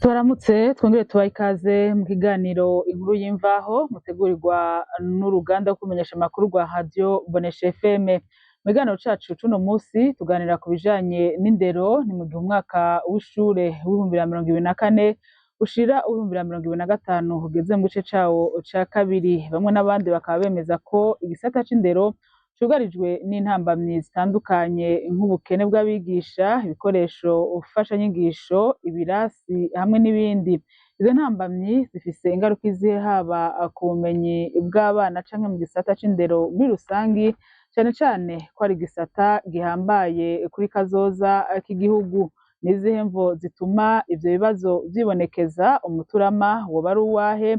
Tubaramutse, twongere tubahe ikaze mu kiganiro Inkuru y'Imvaho, mutegurirwa n'uruganda rwo kumenyesha amakuru rwa Radio Bonesha FM. Mu kiganiro cacu c'uno musi tuganira ku bijanye n'indero. Ni mu gihe umwaka w'ishure w'2024 ushira uw'2025 ugeze mu gice cawo ca kabiri. Bamwe n'abandi bakaba bemeza ko igisata c'indero cugarijwe n'intambamyi zitandukanye, nk'ubukene bw'abigisha, ibikoresho mfashanyigisho, ibirasi hamwe n'ibindi. Izo ntambamyi zifise ingaruka izihe, haba ku bumenyi bw'abana canke mu gisata c'indero muri rusangi, cane cane ko ari igisata gihambaye kuri kazoza k'igihugu? Nizihe mvo zituma ivyo bibazo vyibonekeza? Umuturama woba ari uwahe?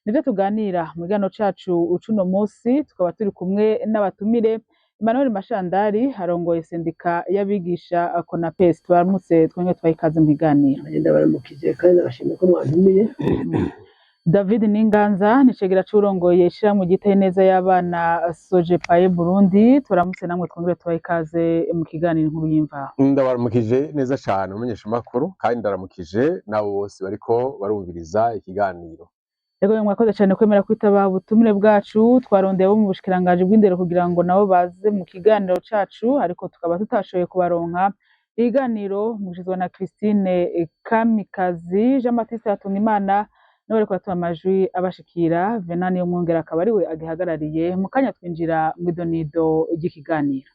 Nivyo tuganira mu kiganiro cacu c'uno musi. Tukaba turi kumwe n'abatumire: Emmanuel Mashandari arongoye sendika y'abigisha CONAPES. Tubaramutse, twongere tubahe ikaze mu kiganiro. Ndabaramukije kandi ndabashimiye ko mwantumiye. David Ninganza ni icegera c'uwurongoye ishirahamwe ryitaho ineza y'abana SOGEPAE Burundi. Turamutse namwe, twongere tubahe ikaze mu kiganiro Inkuru y'Imvaho. Ndabaramukije neza cane, umumenyeshamakuru, kandi ndaramukije n'abo bose bariko barumviriza ikiganiro. Ego, mwakoze cane kwemera kwitaba ubutumire bwacu. Twarondeye abo mu bushikiranganji bw'indero kugira ngo nabo baze mu kiganiro cacu, ariko tukaba tutashoboye kubaronka. Ibiganiro mushizwa na Christine Kamikazi. Jean Baptiste Hatungimana niwe ariko aratuma amajwi abashikira. Venant Niyomwungere akaba ariwe agihagarariye. Mu kanya twinjira mw'idonido ry'ikiganiro.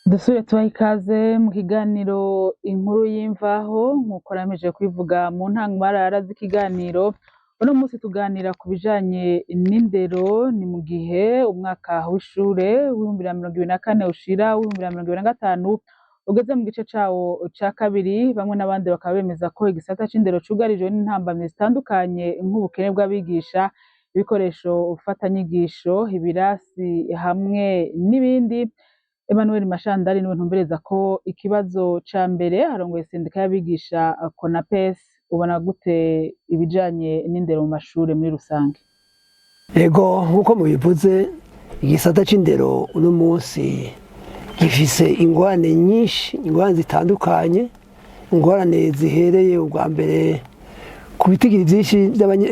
Dusubire tubahe ikaze mu kiganiro Inkuru y'Imvaho. Nk'uko namejeje kubivuga mu ntangamarara z'ikiganiro, uno munsi tuganira ku bijanye n'indero. Ni mu gihe umwaka w'ishure w'2024 ushira w'2025 ugeze mu gice cawo ca kabiri. Bamwe n'abandi bakaba bemeza ko igisata c'indero cugarijwe n'intambamyi zitandukanye, nk'ubukene bw'abigisha, ibikoresho mfatanyigisho, ibirasi hamwe n'ibindi. Emmanuel Mashandari niwe ntumbereza ko ikibazo ca mbere, arongoye sendika y'abigisha CONAPES. Ubona gute ibijanye n'indero mu mashure muri rusange? Ego, nk'uko mubivuze, igisata c'indero uno munsi gifise ingorane nyinshi, ingorane zitandukanye, ingorane zihereye ubwa mbere ku bitigiri vyinshi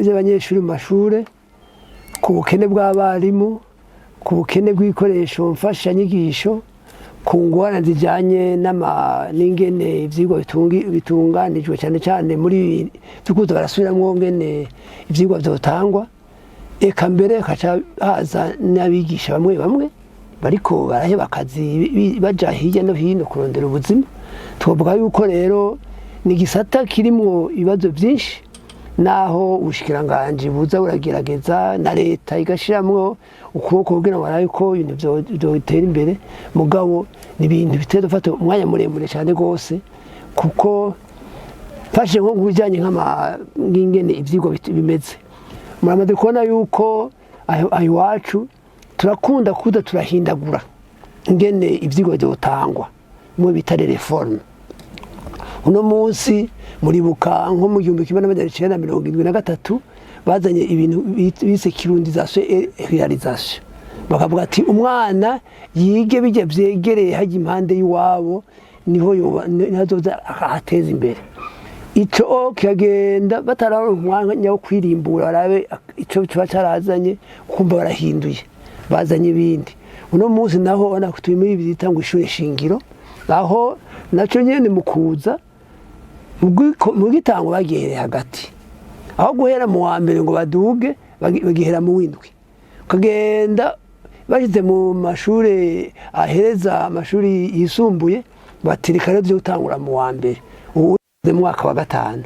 vy'abanyeshuri mu mashure, ku bukene bw'abarimu, ku bukene bw'ibikoresho mfashanyigisho, ku ngorane zijanye n'ingene ivyigwa bitunganijwe, cane cane muri vy'ukuza barasubiramwo ngene ivyigwa vyotangwa. Eka mbere hakaca haza n'abigisha bamwe bamwe bariko baraheba akazi, baja hirya no hino kurondera ubuzima. Twovuga yuko rero ni igisata kirimwo ibibazo vyinshi, naho ubushikiranganji buza buragerageza na leta igashiramwo ukuboko kugira ngo barabe ko ibintu vyotera imbere, mugabo ni ibintu bitera gufata umwanya muremure cyane rwose, kuko mfashe nko ku bijanye nk'ingene ivyigwa bimeze, muramaze kubona yuko aho iwacu turakunda kuza turahindagura ingene ivyigwa vyotangwa, bimwe bita réforme. Uno munsi muribuka nko mu 1973 bazanye ibintu bise kirundisation et réalisation, bakavuga ati umwana yige bijya vyegereye hajya impande y'iwabo, niho yoba niho azoza akahateza imbere. Ico kiragenda, batararonka umwanya wo kwirimbura barabe ico kiba carazanye, kumva barahinduye, bazanye ibindi. Uno munsi naho ubona ko turi muri ibi bita ngo ishure shingiro, aho naco nyene mu kuza mu gitango bagihereye hagati, aho guhera mu wa mbere ngo baduge, bagihera mu w'indwi. Ukagenda bashyize mu mashuri ahereza amashuri yisumbuye, batirika rero byo gutangura mu wa mbere, ubu ugeze mu mwaka wa gatanu.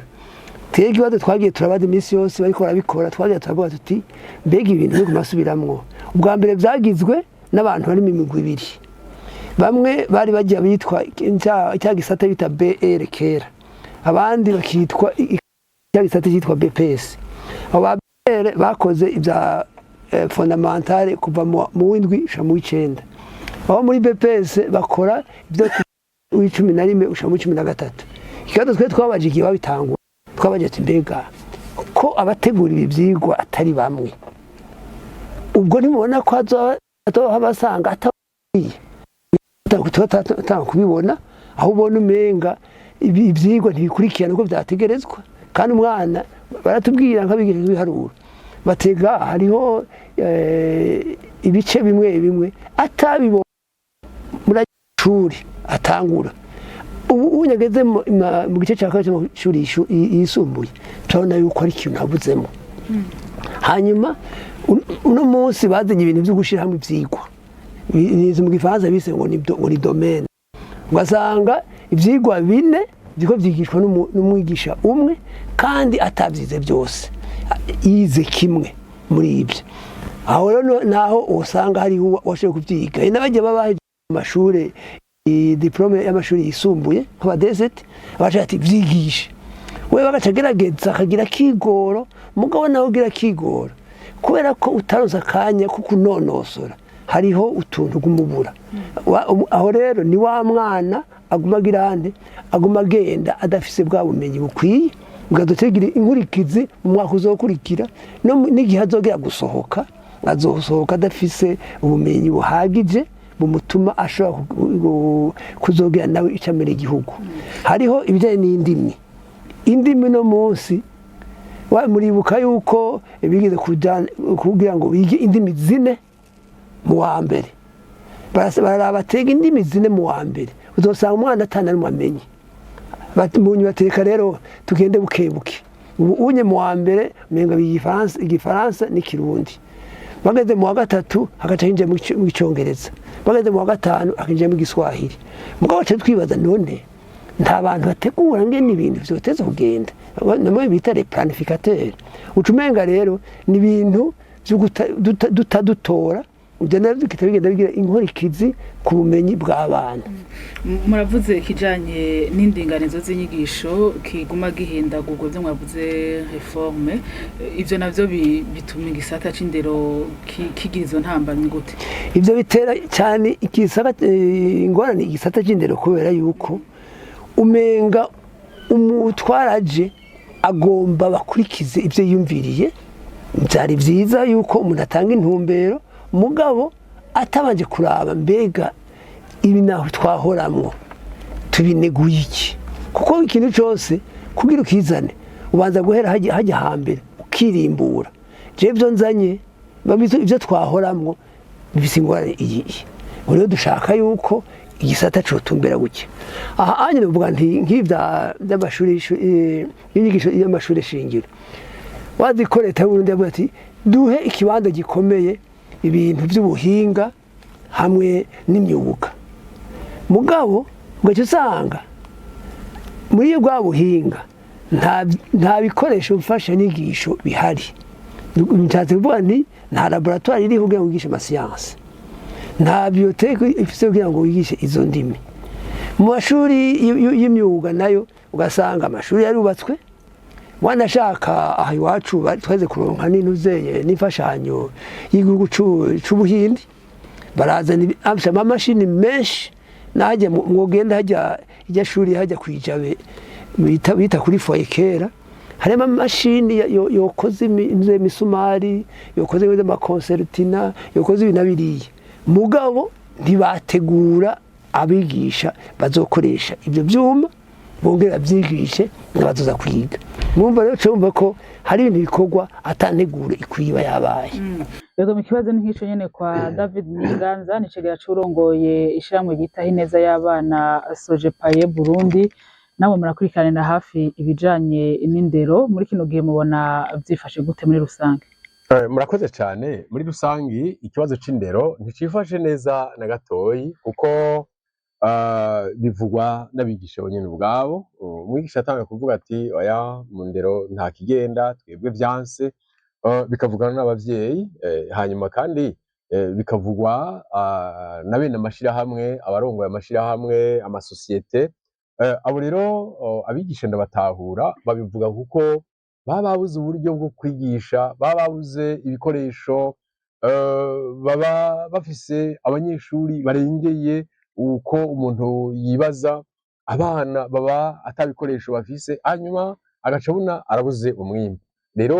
Twebwe ikibazo twagiye turabaza iminsi yose bariko barabikora, twagiye turavuga tuti: "Mbega ibintu biri kumasubiramwo?" Ubwa mbere byagizwe n'abantu bari mu migwi ibiri. Bamwe bari bagiye bitwa cya gisata bita BR kera, abandi bakitwa cya gisata cyitwa BPS. Abo ba BR bakoze ibya fondamentale kuva mu w'indwi gushika mu w'icenda, aho muri BPS bakora ibyo w'11 gushika mu 13. Ikibazo twe twabaje igihe babitangura, twabaje ati: "Mbega ko abategura ibi vyigwa atari bamwe, ubwo ntimubona ko hazoba basanga atakwiye?" Tuba kubibona. Aho ubona umenga ivyigwa ntibikurikirana uko vyategerezwa, kandi umwana baratubwira nk'abigisha ibiharuro batega hariho ibice bimwe bimwe atabibona muri shuri atangura. Ubu unyageze mu gice cya kabiri cy'amashuri yisumbuye, turabona yuko ari ikintu nabuzemo. Hanyuma uno munsi bazanye ibintu byo gushyira hamwe ibyigwa. Nizi mu Gifaransa bise ngo ni ngo ni domaine, ugasanga ibyigwa bine biriko byigishwa n'umwigisha umwe kandi atabyize byose, yize kimwe muri ibyo. Aho rero naho usanga hariho uwashoboye kubyiga. Hari n'abajya baba bahejeje amashuri, diplôme y'amashuri yisumbuye, nk'aba DST, baca ati vyigishe we, bagaca agerageza akagira akigoro. Mugabo nawe ugira akigoro kubera ko utaronse akanya ko kunonosora, hariho utuntu gumubura. Aho rero ni wa mwana aguma agira ande, aguma agenda adafise bwa bumenyi bukwiye, bwadutegira inkurikizi mu mwaka uzokurikira no n'igihe azogera gusohoka, azosohoka adafise ubumenyi buhagije bumutuma ashobora kuzogera nawe icyo amera igihugu. Hariho ibijyanye n'indimi. Indimi no munsi muribuka yuko bigeze kugira ngo bige indimi zine mu wa mbere. Bararaba batega indimi zine mu wa mbere, uzosanga umwana atana n'umwe amenye. Mu nyuma bateka rero tugende buke buke. Ubu unye mu wa mbere umenga biga Igifaransa n'Ikirundi, bageze mu wa gatatu hagaca hinjira mu Icongereza, bageze mu wa gatanu hakinjira mu Giswahili. Mugabo baca twibaza, none nta bantu bategura ngene ibintu vyoteza kugenda, namwe bita les planificateurs? Uca umenga rero ni ibintu vyo duta dutora, ivyo navyo bigahita bigenda bigira inkurikizi ku bumenyi bw'abana. Muravuze ikijanye n'indinganizo z'inyigisho kiguma gihindagurwa, byo mwavuze réforme. Ivyo navyo bituma igisata c'indero kigira izo ntambamyi gute? Ivyo bitera cyane igisata ingorane, igisata c'indero, kubera yuko umenga umutwaraje agomba bakurikize ibyo yiyumviriye. Byari byiza yuko umuntu atanga intumbero, mugabo atabanje kuraba mbega ibi naho twahoramwo tubineguye iki, kuko ikintu cyose kugira ukizane ubanza guhera hajya hambere ukirimbura. Jewe ibyo nzanye, ibyo twahoramwo bifise ingorane iyi iyi. Ubu rero dushaka yuko igisata cotumbera gutya. Aha anye novuga nti nk'ibya by'amashuri y'inyigisho y'amashuri shingiro, wazi ko leta y'Uburundi yavuze ati duhe ikibanza gikomeye ibintu by'ubuhinga hamwe n'imyuga. Mugabo ugaca usanga muri bwa buhinga nta bikoresho mfashanyigisho bihari. Nshatse kuvuga nti nta laboratoire iriho kugira ngo wigishe amasiyanse, nta bibliothèque ifise kugira ngo wigishe izo ndimi. Mu mashuri y'imyuga nayo ugasanga amashuri yarubatswe, wanashaka aha iwacu tweze kuronka n'intuzeye n'imfashanyo y'igihugu c'Ubuhindi, barazana amamashini menshi. Najya mwogenda hajya ijya shuri hajya kwijabe bita kuri foyer kera, harimo amamashini yokoze imisumari, yokoze ama concertina, yokoze ibi na biriya. Mugabo ntibategura abigisha bazokoresha ibyo byuma, bongera byigishe bazoza kwiga. Mwumva rero, cyumva ko hari ibintu bikorwa atanteguro ikwiba yabaye. Yego, mu kibazo ni nk'ico nyene kwa David Ninganza, nicegera c'urongoye ishirahamwe ryitaho ineza y'abana Sojepaye Burundi. Namwe murakurikiranira hafi ibijanye n'indero. Muri kino gihe mubona vyifashe gute muri rusange? Murakoze cyane. Muri rusangi ikibazo c'indero nticifashe neza na gatoyi, kuko bivugwa n'abigisha bonyene ubwabo. Umwigisha atanga kuvuga ati oya, mu ndero nta kigenda, twebwe vyanse. Bikavugwa n'abavyeyi, hanyuma kandi bikavugwa na bene amashirahamwe, abarongoye amashirahamwe, amasosiyete. Abo rero abigisha ndabatahura, babivuga kuko baba babuze uburyo bwo kwigisha, baba babuze ibikoresho, baba bafise abanyeshuri barengeye uko umuntu yibaza, abana baba ata bikoresho bafise, hanyuma agaca abona arabuze umwimbu. Rero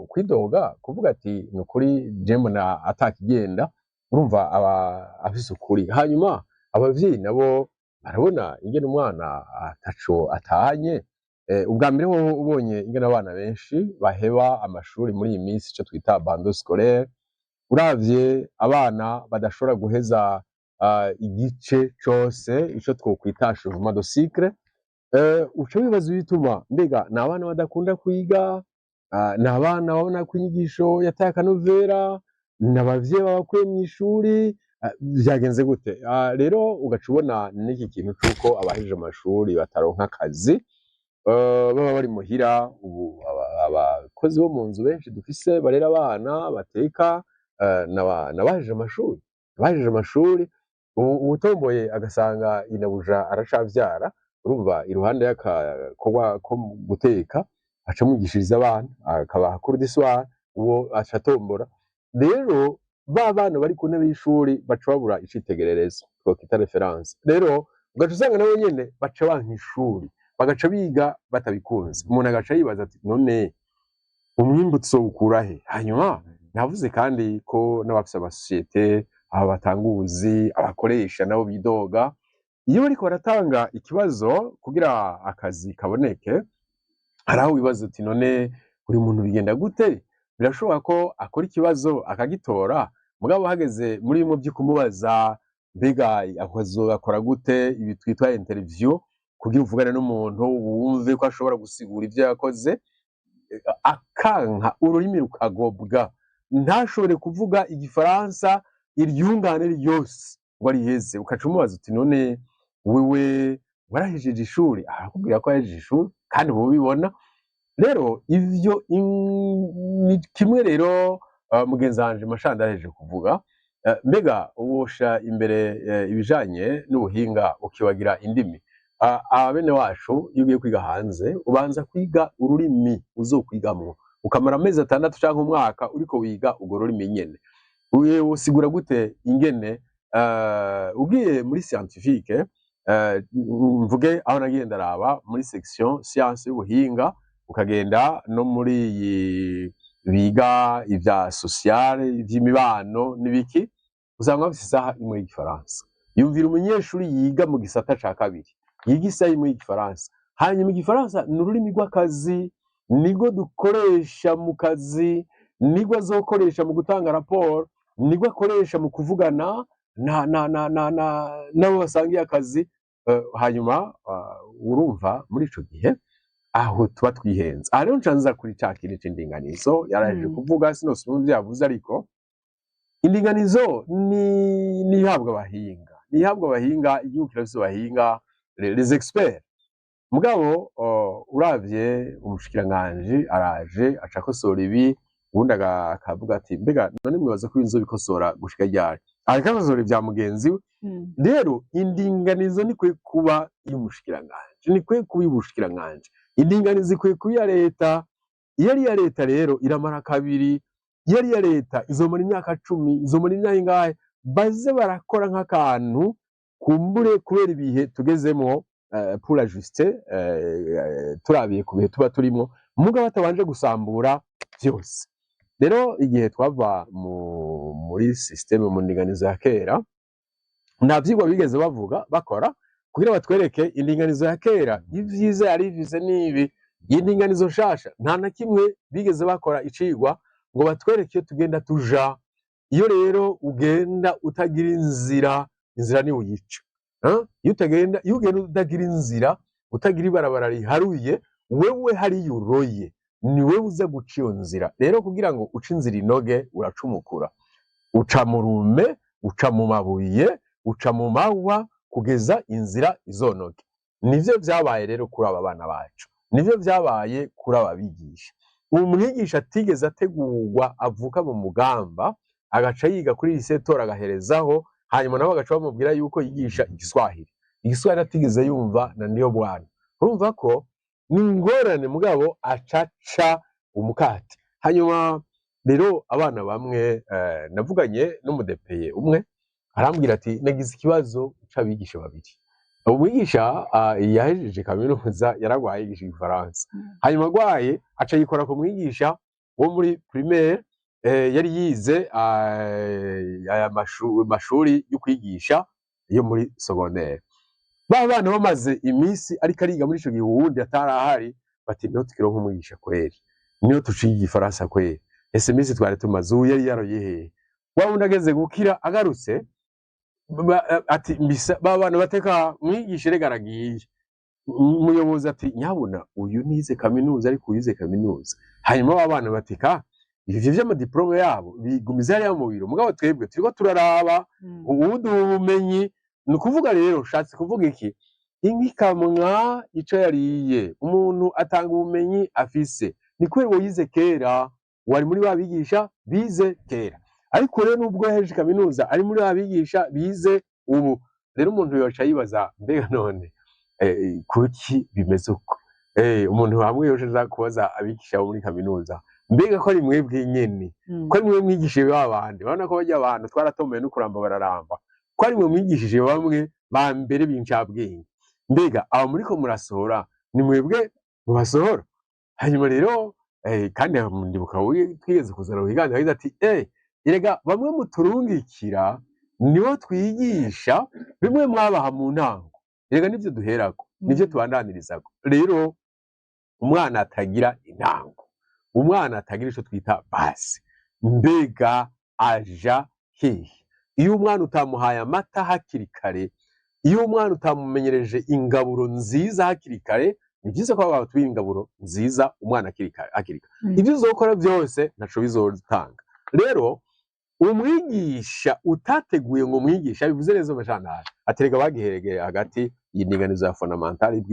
kwidoga kuvuga ati ni ukuri je mbona atakigenda, urumva aba afise ukuri. Hanyuma abavyeyi nabo Barabona ingene umwana ataco atahanye. Ubwa mbere hoho ubonye ingene abana benshi baheba amashuri muri iyi minsi, ico twita abandon scolaire, uravye abana badashobora guheza igice cose, ico twokwita achèvement de cycle, uca wibaza ibituma. Mbega ni abana badakunda kwiga? Ni abana babona ko inyigisho yataye akanovera? Ni abavyeyi babakuye mw'ishuri? Vyagenze gute? Rero ugaca ubona n'iki kintu c'uko abahejeje amashuri bataronka akazi, baba bari muhira. Ubu abakozi bo mu nzu benshi dufise barera abana, bateka, n'abahejeje amashuri. Abahejeje amashuri, ubu uwutomboye agasanga inabuja aracavyara, urumva iruhande y'akakorwa ko guteka aca amwigishiriza abana, akabaha cours du soir, uwo aca atombora. Rero ba bana bari ku ntebe y'ishuri baca babura icitegererezo twokwita référence. Rero ugaca usanga nabo nyene baca banka ishuri, bagaca biga batabikunze. Umuntu agaca yibaza ati: "None umwimbu tuzowukura he?" Hanyuma navuze kandi ko n'abafise amasosiyete, aba batanga ubuzi, abakoresha nabo bidoga iyo bariko baratanga ikibazo kugira akazi kaboneke. Hari aho wibaza uti: "None uyu muntu bigenda gute?" Birashoboka ko akora ikibazo akagitora, mugabo hageze muri bimwe vyo kumubaza mbega akazogakora gute, ibi twitwa interview, kugira uvugane n'umuntu wumve ko ashobora gusigura ivyo yakoze, akanka, ururimi rukagobwa, ntashobore kuvuga igifaransa iryungane ryose ngo ariheze. Ukaca umubaza uti: "None wewe warahejeje ishuri?" Arakubwira ko yahejeje ishuri kandi uba ubibona. Rero ivyo ni kimwe. Rero mugenzi wanje Mashanda yahejeje kuvuga, mbega wosha imbere ibijanye n'ubuhinga ukibagira indimi. Abene wacu, iyo ugiye kwiga hanze ubanza kwiga ururimi uzokwigamwo, ukamara amezi 6 canke umwaka uriko wiga urwo rurimi nyene. Usigura gute ingene ugiye muri scientifique, mvuge aho nagiye ndaraba muri section science y'ubuhinga, ukagenda no muri iyi biga ivya social, ivy'imibano n'ibiki, usanga bafise isaha imwe y'igifaransa. Yumvira umunyeshuri yiga mu gisata ca kabiri yiga isaha imwe y'igifaransa. Hanyuma igifaransa ni ururimi rw'akazi, nirwo dukoresha mu kazi, nirwo azokoresha mu gutanga raporo, nirwo akoresha mu kuvugana na na na na na n'abo basangiye akazi. Hanyuma urumva muri ico gihe aho tuba twihenze. Aha rero nca nza kuri ca kintu c'indinganizo yarahejeje kuvuga. Sinosubira ivyo yavuze, ariko indinganizo ni nihabwa abahinga, nihabwa abahinga. Igihugu kirafise abahinga, les experts. Mugabo uravye umushikiranganji araje aca akosora ibi, ubundi akavuga ati: "Mbega none mwibaza ko inzu bikosora gushika ryari?" Ariko akosora ivya mugenzi we. Rero indinganizo nikwiye kuba iy'umushikiranganji, nikwiye kuba iy'ubushikiranganji. Indinganizo ikwiye kuba iya leta. Iyo ari iya leta rero iramara kabiri. Iyo ari iya leta izomara imyaka 10, izomara imyaka ingahe? Baze barakora nk'akantu kumbure kubera ibihe tugezemo, pour ajuster, turabiye ku bihe tuba turimo, mugabo batabanje gusambura vyose. Rero igihe twava muri système, mu ndinganizo ya kera, nta vyigwa bigeze bavuga bakora kugira batwereke indinganizo ya kera ivyiza yari ifise n'ibi. Iyi ndinganizo nshasha nta na kimwe bigeze bakora icigwa ngo batwereke iyo tugenda tuja. Iyo rero ugenda utagira inzira, inzira ni uyica. Iyo utagenda, iyo ugenda utagira inzira, utagira ibarabara riharuye, wewe hariya uroye ni wewe uza guca iyo nzira. Rero kugira ngo uce inzira inoge, uracumukura, uca mu rume, uca mu mabuye, uca mu mahwa, kugeza inzira izonoge. Nivyo vyabaye rero kuri aba bana bacu, nivyo vyabaye kuri aba bigisha. Ubu mwigisha atigeze ategurwa, avuka mu mugamba, agaca yiga kuri lycée Tora agaherezaho, hanyuma nabo bagaca bamubwira yuko yigisha igiswahili, igiswahili atigeze yumva na niyo bwana. Urumva ko ni ingorane, mugabo acaca umukate. Hanyuma rero abana bamwe, navuganye n'umudepeye umwe, arambwira ati: "Nagize ikibazo c'abigisha babiri." Umwigisha yahejeje kaminuza yaragwaye, yigisha igifaransa. Hanyuma agwaye aca yikora ku mwigisha wo muri primaire, yari yize aya mashuri yo kwigisha yo muri secondaire. Ba bana bamaze iminsi ariko ariga muri ico gihe, uwundi atarahari, bati: "Niho tukironka umwigisha kweri, niho tuciga igifaransa kweri. Ese iminsi twari tumaze, ubu yari yaroye hehe?" Wa wundi ageze gukira agarutse, ati mbisa ba bana bateka mwigisha rega aragiye. Umuyobozi ati: "Nyabuna uyu nize kaminuza, ariko uyize kaminuza." Hanyuma ba bana batika ivyo vy'ama diplômes yabo bigumiza hariya mu biro, mugabo twebwe turiko turaraba ubundi ubumenyi. Ni ukuvuga rero, ushatse kuvuga iki? Inka ikamwa ico yariye. Umuntu atanga ubumenyi afise. Ni kubera uwo yize kera, wari muri ba bigisha bize kera, ariko rero nubwo yahejeje kaminuza ari muri ba bigisha bize ubu. Rero umuntu yoca yibaza: mbega none kuki bimeze uko? Umuntu hamwe yoca aza kubaza abigisha bo muri kaminuza: mbega ko ari mwebwe nyene, ko ari mwe mwigishije ba bandi, urabona ko barya abantu twaratomboye no kuramba bararamba, ko ari mwe mwigishije bamwe ba mbere b'incabwenge, mbega abo muriko murasohora ni mwebwe mubasohora? Hanyuma rero kandi ndibuka twigeze kuzana mu kiganiro, yagize ati: "Erega bamwe muturungikira nibo twigisha bimwe mwabaha mu ntango, erega nivyo duherako, nivyo tubandanyirizako." Rero umwana atagira intango, umwana atagira ico twita base, mbega aja hehe? Iyo umwana utamuhaye amata hakiri kare, iyo umwana utamumenyereje ingaburo nziza hakiri kare, ni byiza ko baba ingaburo nziza umwana hakiri kare, hakiri kare. Ibyo uzokora byose ntaco bizotanga. Rero umwigisha utateguye ngo umwigisha bivuze neza amajantari aterega bagiheregeye hagati y'indinganizo ya fondamentale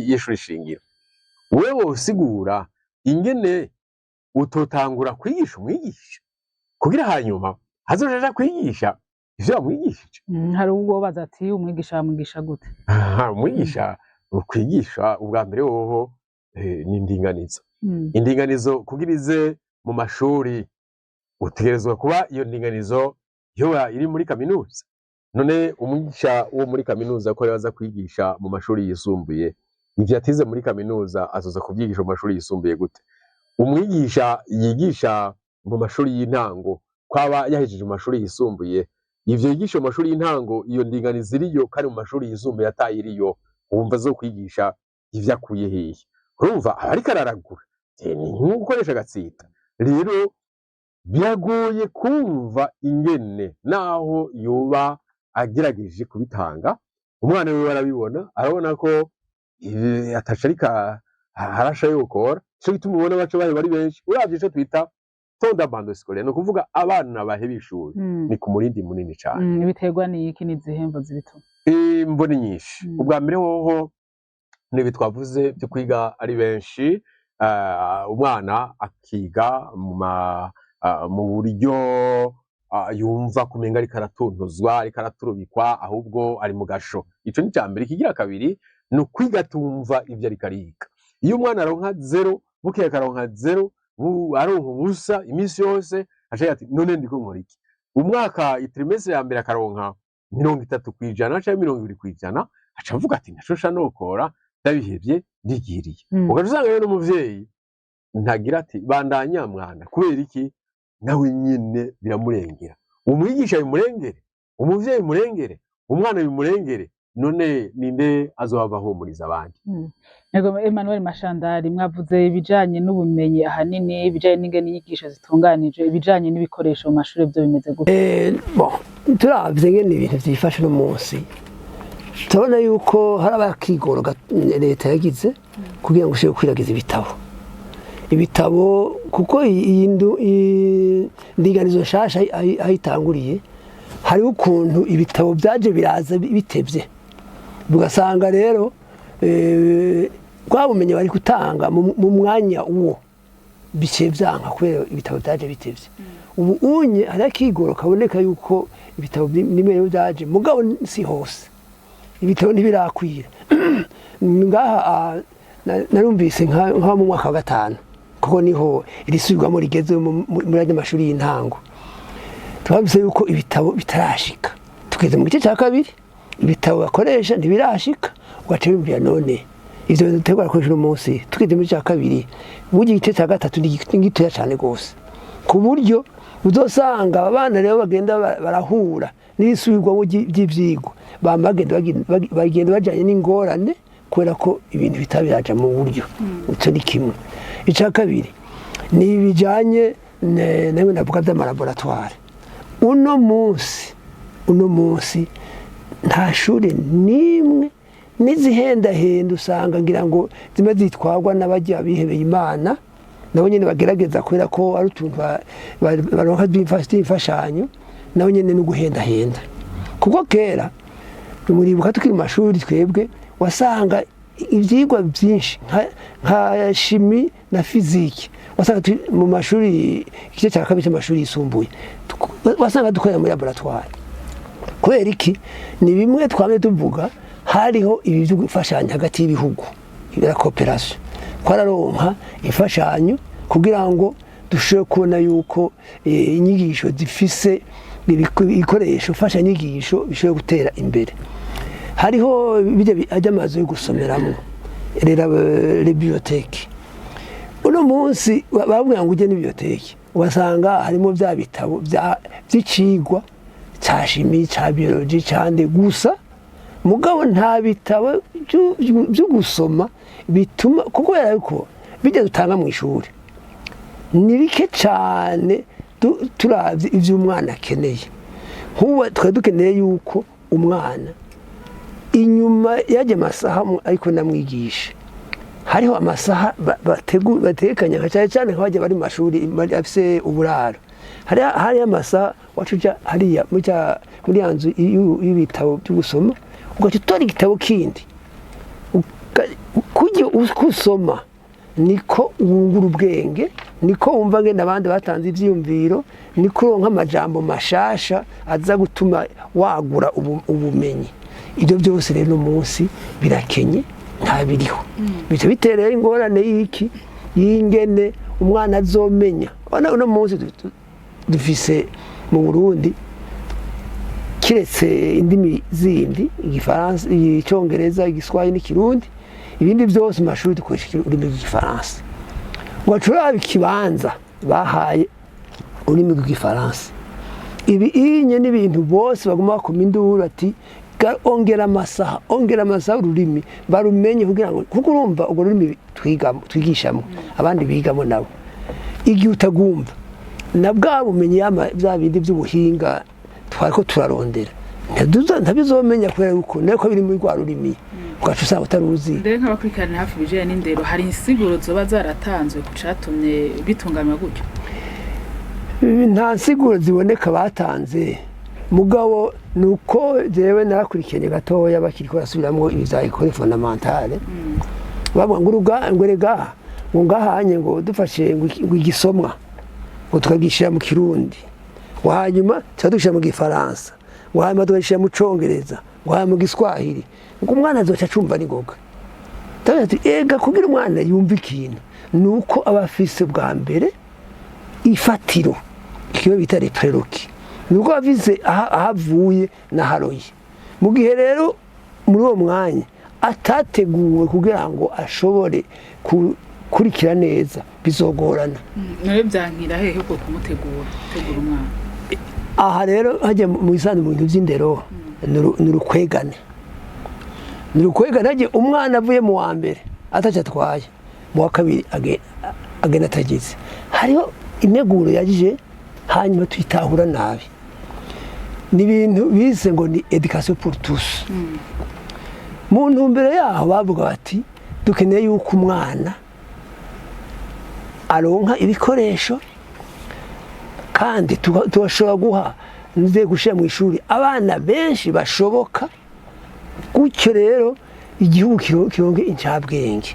y'ishuri shingiro, wewe usigura ingene utotangura kwigisha umwigisha kugira hanyuma hazoja aja kwigisha ivyo wamwigishije. Hari ubwo baza ati: "Umwigisha bamwigisha gute?" Aha, umwigisha kwigisha ubwa mbere hoho ni indinganizo. Indinganizo kugira ize mu mashuri, utegerezwa kuba iyo ndinganizo yoba iri muri kaminuza. None umwigisha wo muri kaminuza ko aza kwigisha mu mashuri yisumbuye, ivyo atize muri kaminuza azoza kuvyigisha mu mashuri yisumbuye gute? Umwigisha yigisha mu mashuri y'intango, kwaba yahejeje mu mashuri yisumbuye, ivyo yigisha mu mashuri y'intango iyo ndinganizo iriyo, kandi mu mashuri yisumbuye atayiriyo, wumva zo kwigisha ivyo akuye hehe? Urumva aba ariko araragura. Ni nko gukoresha agatsita. Rero biragoye kumva ingene naho yoba agerageje kubitanga, umwana wiwe arabibona, arabona ko ataco ariko arasha yokora. Nico gituma ubona baca baheba ari benshi. Uravye ico twita taux d'abandon scolaire, ni ukuvuga abana baheba ishuri, ni ku murindi munini cane. Biterwa n'iki? N'izihe mvo zibituma? Imvo ni nyinshi. Ubwa mbere hoho nibi twavuze byo kwiga ari benshi, umwana akiga mu buryo yumva kumenga ariko aratuntuzwa, ariko araturubikwa, ahubwo ari mu gasho. Ico ni ica mbere. Ikigira kabiri ni ukwiga atumva ivyo ariko ariga. Iyo umwana aronka zéro, bukeye akaronka zéro, aronka ubusa iminsi yose, aca ati: "None ndiko nkora iki?" Umwaka i trimestre ya mbere akaronka 30% canke 20%, aca avuga ati: "Ntashosha nokora, ndabihevye, ndigiriye." Ugaca usanga rero n'umuvyeyi ntagira ati: "Bandanya mwana." Kubera iki? Nawe nyene biramurengera. Umwigisha bimurengere, umuvyeyi bimurengere, umwana bimurengere, none ninde azohava ahumuriza abandi? Yego, Emmanuel Mashandari, mwavuze ibijanye n'ubumenyi ahanini, ibijanye n'ingene inyigisho zitunganije, ibijanye n'ibikoresho mu mashuri byo bimeze gute? Bon, turavye ngene ibintu vyifashe uno munsi, turabona yuko hari abakigoro leta yagize kugira ngo ishobore gukwiragiza ibitabo, kuko iyi ndinganizo nshasha aho itanguriye, hariho ukuntu ibitabo byaje biraza bitevye, ugasanga rero bwa bumenyi bari gutanga mu mwanya uwo biciye vyanka kubera ibitabo byaje bitevye. Ubu unye hari akigoro kaboneka yuko ibitabo nimero byaje, mugabo si hose ibitabo ntibirakwira. Ngaha narumvise nka mu mwaka wa gatanu, kuko niho irisubirwamo rigeze muri ajya mashuri y'intango, twabise yuko ibitabo bitarashika. Tugeze mu gice cya kabiri, ibitabo bakoresha ntibirashika. Ugaca wiyumvira: none ivyo bintu turiko barakoresha uno munsi, tugeze muri cya kabiri, burya igice cya gatatu ni gitoya cane rwose, ku buryo uzosanga aba bana rero bagenda barahura N'isubirwamo ry'ivyigwa, bama bagenda bajanye n'ingorane, kubera ko ibintu bitabiraja mu buryo. Ico ni kimwe. Ica kabiri ni ibijanye namwe navuga vy'ama laboratoires. Uno munsi nta shuri n'imwe, n'izihendahenda usanga ngira ngo zimwe zitwarwa n'abajya bihebeye Imana, nabo nyene bagerageza, kubera ko ari utuntu baronka tw'imfashanyo, nabo nyene no guhendahenda. Kuko kera, muribuka tukiri mu mashuri twebwe, wasanga ivyigwa byinshi nka chimie na physique, wasanga mu mashuri, igice cya kabiri cy'amashuri yisumbuye, wasanga dukorera muri laboratoire. Kubera iki? Ni bimwe twamye tuvuga, hariho ibi byo gufashanya hagati y'ibihugu, la coopération. Twararonka imfashanyo kugira ngo dushobore kubona yuko inyigisho zifise ibikoresho mfashanyigisho bishobora gutera imbere. Hariho bijya ajya amazu yo gusomeramo, les bibliothèques. Uno munsi babwira ngo ujye n'ibibliothèque, ugasanga harimo bya bitabo by'icigwa ca chimie, ca biologie, cande gusa, mugabo nta bitabo byo gusoma bituma, kuko kubera yuko bijya dutanga mu ishuri ni bike cyane turavye ivyo umwana akeneye. Nk'ubu twari dukeneye yuko umwana inyuma y'ajya amasaha ariko namwigisha, hariho amasaha batekanya, nka cyane cyane nk'abajya bari mu mashuri afise uburaro, hariho amasaha waca uja hariya muri ya nzu y'ibitabo byo gusoma, ugaca utora igitabo kindi. Kurya uko usoma niko wungura ubwenge, niko wumva ngene abandi batanze ivyiyumviro, niko uronka amajambo mashasha aza gutuma wagura ubumenyi. Ibyo byose rero uno munsi birakenye, ntabiriho. Bica bitera rero ingorane y'iki? Y'ingene umwana azomenya. Urabona uno munsi dufise mu Burundi, kiretse indimi zindi, igifaransa, icyongereza, igiswahili n'ikirundi, ibindi byose mu mashuri dukoresha ururimi rw'igifaransa. Ugaca uraba ikibanza bahaye ururimi rw'igifaransa. Ibi inye n'ibintu bose baguma bakoma induru ati: "Ongera amasaha, ongera amasaha, ururimi barumenye," kugira ngo, kuko urumva urwo rurimi twigamo, twigishamo, abandi bigamo nabo, igihe utagumva na bwa bumenyi, bya bindi by'ubuhinga twariko turarondera, ntabizomenya, kubera yuko nako biri muri rwa rurimi, ugaca usanga utaruzi. Mbere, nk'abakurikiranira hafi ibijanye n'indero, hari insiguro zoba zaratanzwe ku catumye bitunganywa gutyo? Nta nsiguro ziboneka batanze, mugabo ni uko jewe narakurikiranye gatoya bakiriko barasubiramwo ibi vya école fondamentale, bavuga ngo uruga, ngo erega ngo ngahanye, ngo dufashe ngo igisomwa, ngo tukagishira mu kirundi, ngo hanyuma tuba dushyira mu gifaransa, ngo hanyuma tugashyira mu congereza, ngo hanyuma mu giswahili, ngo umwana azoca acumva n'ingoga. Ndavuga ati: "Ega kugira umwana yumve ikintu ni uko aba afise bwa mbere ifatiro, kimwe bita les prérequis, ni uko aba afise aho avuye n'aharoye." Mu gihe rero muri uwo mwanya atateguwe kugira ngo ashobore gukurikira neza, bizogorana. None vyankira hehe ubwo kumutegura, gutegura umwana? Aha rero hajya mu isanzwe mu bintu by'indero ni urukwegane, ni urukwegane. Hajya umwana avuye mu wa mbere atacyo atwaye, mu wa kabiri agenda atagize. Hariho integuro yaje hanyuma tuyitahura nabi. Ni ibintu bise ngo ni éducation pour tous. Mu ntumbero yaho bavuga bati: "Dukeneye yuko umwana aronka ibikoresho, kandi tugashobora guha nze gushyira mu ishuri abana benshi bashoboka, gutyo rero igihugu kironke incabwenge."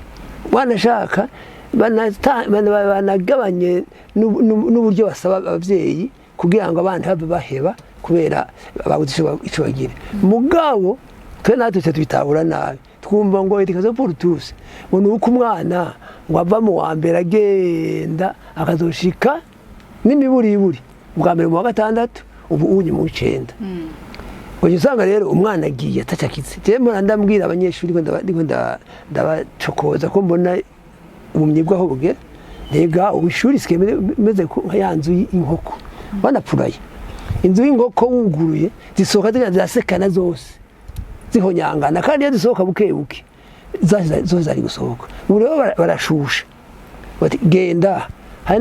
Banashaka banagabanye n'uburyo basaba ababyeyi kugira ngo abana babe baheba kubera babuze ico bagira. Mugabo twe natwe tuca tubitahura nabi, twumva ngo éducation pour tous ngo ni uko umwana ngo ava mu wa mbere agenda akazoshika n'imiburiburi bwa mbere mu wa gatandatu, ubu unye mu w'icenda. Ujya usanga rero umwana agiye atacakitse. Jewe mpora ndambwira abanyeshuri ko ndiko ndabacokoza, ko mbona ubumenyi bwaho bugera. Ntega ubu ishuri isigaye imeze nka ya nzu y'inkoko banapfuraye. Inzu y'inkoko wuguruye, zisohoka zigenda zirasekana zose, zihonyangana. Kandi iyo zisohoka buke buke, zose zari gusohoka. Ubu rero barashusha bati genda. Hari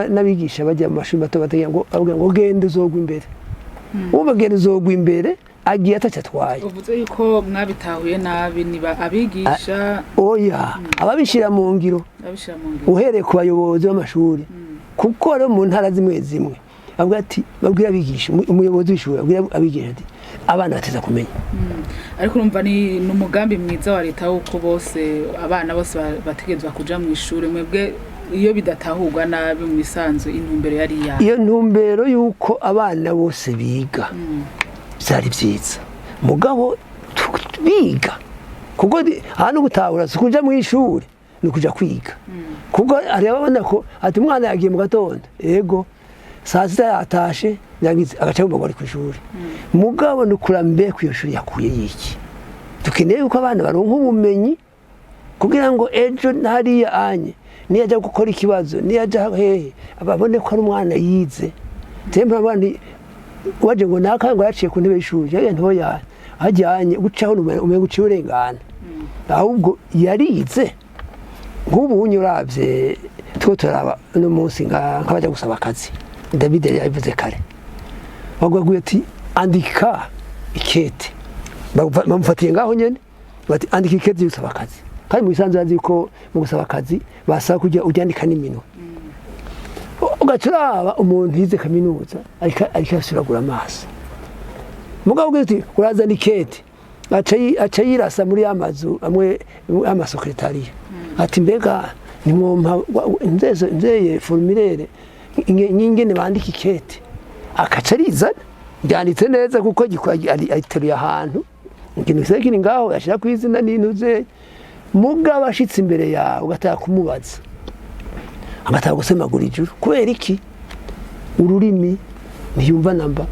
n'abigisha bajya mu mashuri mato bato ngo babwira ngo genda uzogwa imbere. Wumva, genda uzogwa imbere, agiye ataco atwaye. Uvuze yuko mwabitahuye nabi, niba abigisha? Oya, ababishira mu ngiro. Abishira mu ngiro. Uhereye ku bayobozi b'amashuri, kuko rero mu ntara zimwe zimwe bavuga ati, babwira abigisha, umuyobozi w'ishuri abwira abigisha ati abana bateza kumenya. Ariko urumva ni umugambi mwiza wa leta wuko bose, abana bose bategerezwa kuja mu ishuri. Mwebwe iyo bidatahurwa nabi, mu isanzu intumbero yari iyahe? Iyo ntumbero y'uko abana bose biga byari byiza, mugabo biga kuko aha no gutahura si ukuja mu ishuri, ni ukuja kwiga, kuko hari ababona ko ati umwana yagiye mu gatondo, yego, saa sita yatashe, yagize agaca yumva ngo ari ku ishuri. Mugabo ni ukura mbe ku iyo shuri yakuye yiki. Dukeneye yuko abana baronka ubumenyi kugira ngo ejo hariya anye niyajya gukora ikibazo, niyajya hehe, babone ko ari umwana yize. Temba abandi waje ngo naka ngo yaciye ku ntebe y'ishuri, yagiye ntoya hajyanye gucaho umenga uciye urengana, ahubwo yarize. Nk'ubu unye uravye two turaba uno munsi nk'abajya gusaba akazi, David yari yabivuze kare, bagwaguye ati andika ikete. Bamufatiye ngaho nyene bati andika ikete yo gusaba akazi. Kandi mu bisanzwe azi ko mu gusaba akazi basaba kujya uryandika n'iminwe. Ugaca uraba umuntu yize kaminuza ariko asuragura amaso. Mugabo ugira uti urazana ikete, aca yirasa muri ya mazu amwe y'amasekretariya ati mbega nimwompa nzeye formulaire nyingene bandika ikete, akaca arizana ryanditse neza, kuko ariteruye ahantu ikintu gisigaye kiri ngaho, yashira ku izina n'intuze. Mugabo ashitse imbere yawe ugataha kumubaza, agataha gusemagura ijuru. Kubera iki? Ururimi ntiyumva namba,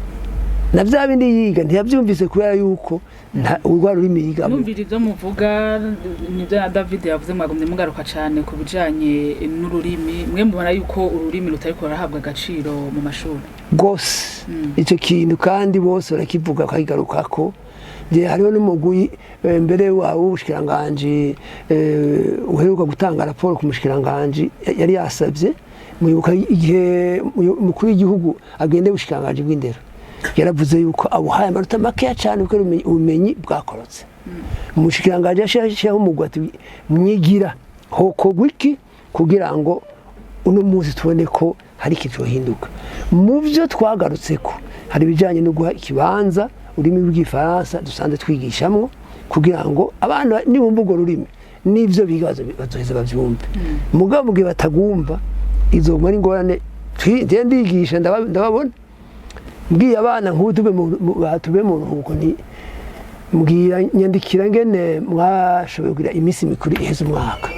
na bya bindi yiga ntiyabyumvise, kubera yuko urwa rurimi yigamo. Numvira ibyo muvuga nibyo na David yavuze, mwagumye mugaruka cyane ku bijanye n'ururimi. Mwe mubona yuko ururimi rutariko rurahabwa agaciro mu mashuri? Rwose icyo kintu, kandi bose barakivuga bakakigarukako. Nge hariho n'umugwi mbere wawe w'ubushikiranganji uheruka gutanga raporo ku mushikiranganji yari yasabye. Mwibuka igihe umukuru w'igihugu agende ubushikiranganji bw'indero, yaravuze yuko abuhaye amanota makeya cyane kuko ubumenyi bwakorotse. Umushikiranganji yashyiraho umugwi ati mwigira hokorwa iki kugira ngo uno munsi tubone ko hari ikintu cyohinduka. Mu byo twagarutse ko hari ibijyanye no guha ikibanza ururimi rw'Igifaransa dusanzwe twigishamwo, kugira ngo abana nibumva urwo rurimi n'ibyo biga bazoheza bavyumve. Mugabo mu gihe batagumva, izoguma ari ingorane. Nje ndigisha, ndababona mbwiye abana nk'ubu tube mu ruhuko, nti mbwira, nyandikira ngene mwashoboye kugira iminsi mikuru iheze umwaka.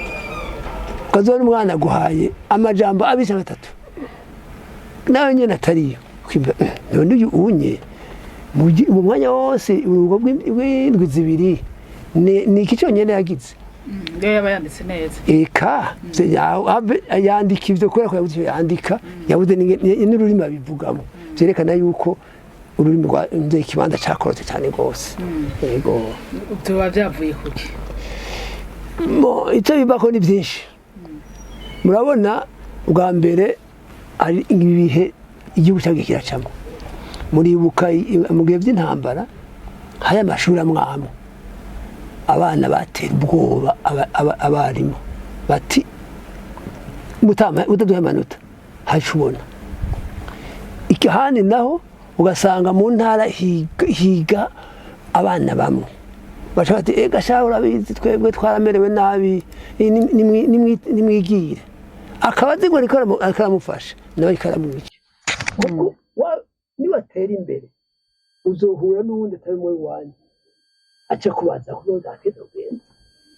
Ukazabona umwana aguhaye amajambo abiri cyangwa atatu nawe nyene atariyo. Ukiyumvira, none uyu unye mu mwanya wose urugo bw'indwi 2 ni iki cyonyine yagize? Niyo yaba yanditse neza. Eka yandika ivyo kubera ko yabuze icyo yandika, yabuze n'ururimi abivugamo. Vyerekana yuko ururimi rwa nze ikibanza cakorotse cyane rwose, yego. Tuba byavuye kuki? Mo icyo bivako ni byinshi. Murabona, bwa mbere hari ibihe igihugu cyagiye kiracamo. Muribuka mu bihe by'intambara hari amashuri amwe amwe abana batera ubwoba abarimu bati utaduha amanota haca ubona ahandi. Naho ugasanga mu ntara higa abana bamwe baca bati ega sha urabizi, twebwe twaramerewe nabi, nimwigire. Akaba azi ngo ariko aramufasha, nawe ariko aramwica, kuko niwatera imbere uzohura n'uwundi atari muri wanyu, aca kubaza kuko nzateza kugenda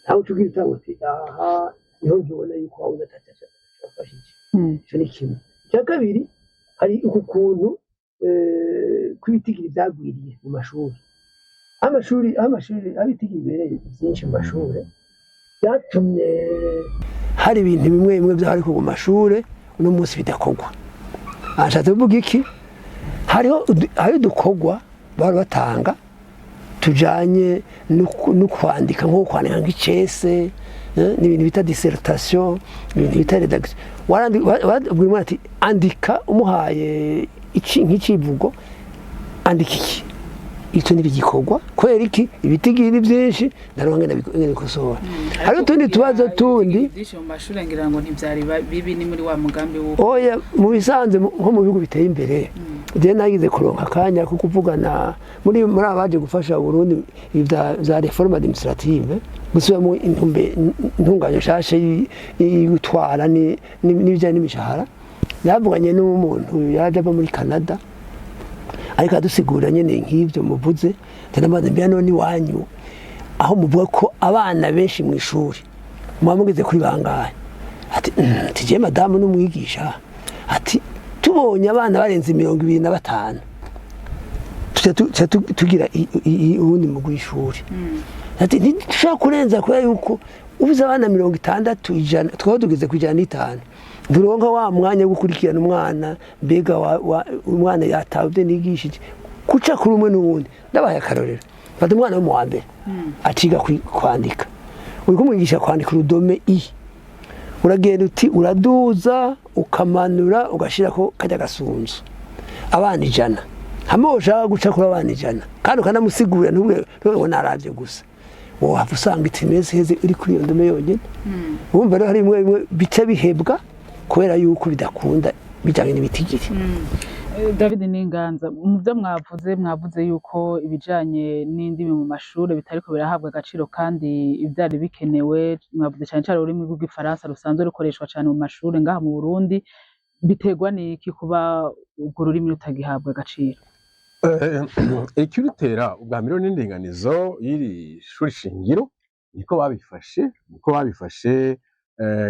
nawe uca ubwira utanga uti aha niho nkibona yuko wabona atafashije. Icyo ni kimwe. Icya kabiri, hari uku kuntu kw'ibitigiri byagwiriye mu mashuri. Aho amashuri aho ibitigiri bibereye byinshi mu mashuri, byatumye hari ibintu bimwe bimwe byari mu mashuri uno munsi bidakorwa. Ashatse kuvuga iki? Hariho udukorwa bari batanga tujanye no kwandika, nko kwandika nk'icese, n'ibintu bita dissertation, ibintu bita rédaction. Wabwira umwana ati andika, umuhaye iki nk'icivugo, andika iki, icyo ntibigikorwa. Kubera iki? Ibitigiri ni byinshi, ndaronka ngene bikosora. Hariho utundi tubazo tundi. Byinshi mu mashuri ngira ngo ntivyari bibi, ni muri wa mugambi wo Oya, mu bisanzwe nko mu bihugu biteye imbere, je nagize kuronka akanya ko kuvugana muri aba baje gufasha Burundi ibi vya réforme administrative, gusubiramo intunganyo nshasha y'gutwara n'ibijanye n'imishahara. Navuganye n'umuntu yaje ava muri Canada, ariko adusigurira nyene nk'ivyo muvuze. Ndamaze mbere none iwanyu aho muvuga ko abana benshi mu ishuri, muba mugeze kuri bangahe? Ati ati je madamu n'umwigisha, ati tubonye abana barenze 25, tuca tugira uwundi mugwi w'ishuri. Ati ntitushobora kurenza, kubera yuko ubuze abana 60, 100, twaba tugeze ku 105, nturonka wa mwanya wo gukurikirana umwana. Mbega umwana yatawe ibyo nigishije kuca kuri umwe n'uwundi? Ndabaye akarorero, fata umwana wo mu wa mbere aciga kwandika, uri kumwigisha kwandika urudome i, uragenda uti uraduza, ukamanura, ugashyirako kajya gasunzu. Abana 100, hamwe ushaka guca kuri abana 100 kandi ukanamusigurira, ntubwe ngo naravye gusa, wohava usanga itimeze heze uri kuri iyo ndome yonyine. Urumva rero hari bimwe bimwe bica bihebwa kubera yuko bidakunda bijanye n'ibitigiri. David Ninganza, mu byo mwavuze, mwavuze yuko ibijanye n'indimi mu mashure bitariko birahabwa agaciro kandi ivyari bikenewe. Mwavuze cane cane ururimi rw'igifaransa rusanzwe rukoreshwa cane mu mashure ngaha mu Burundi. Biterwa n'iki kuba urwo rurimi rutagihabwa agaciro? Ikibitera ubwa mbere n'indinganizo y'iri shuri shingiro, niko babifashe.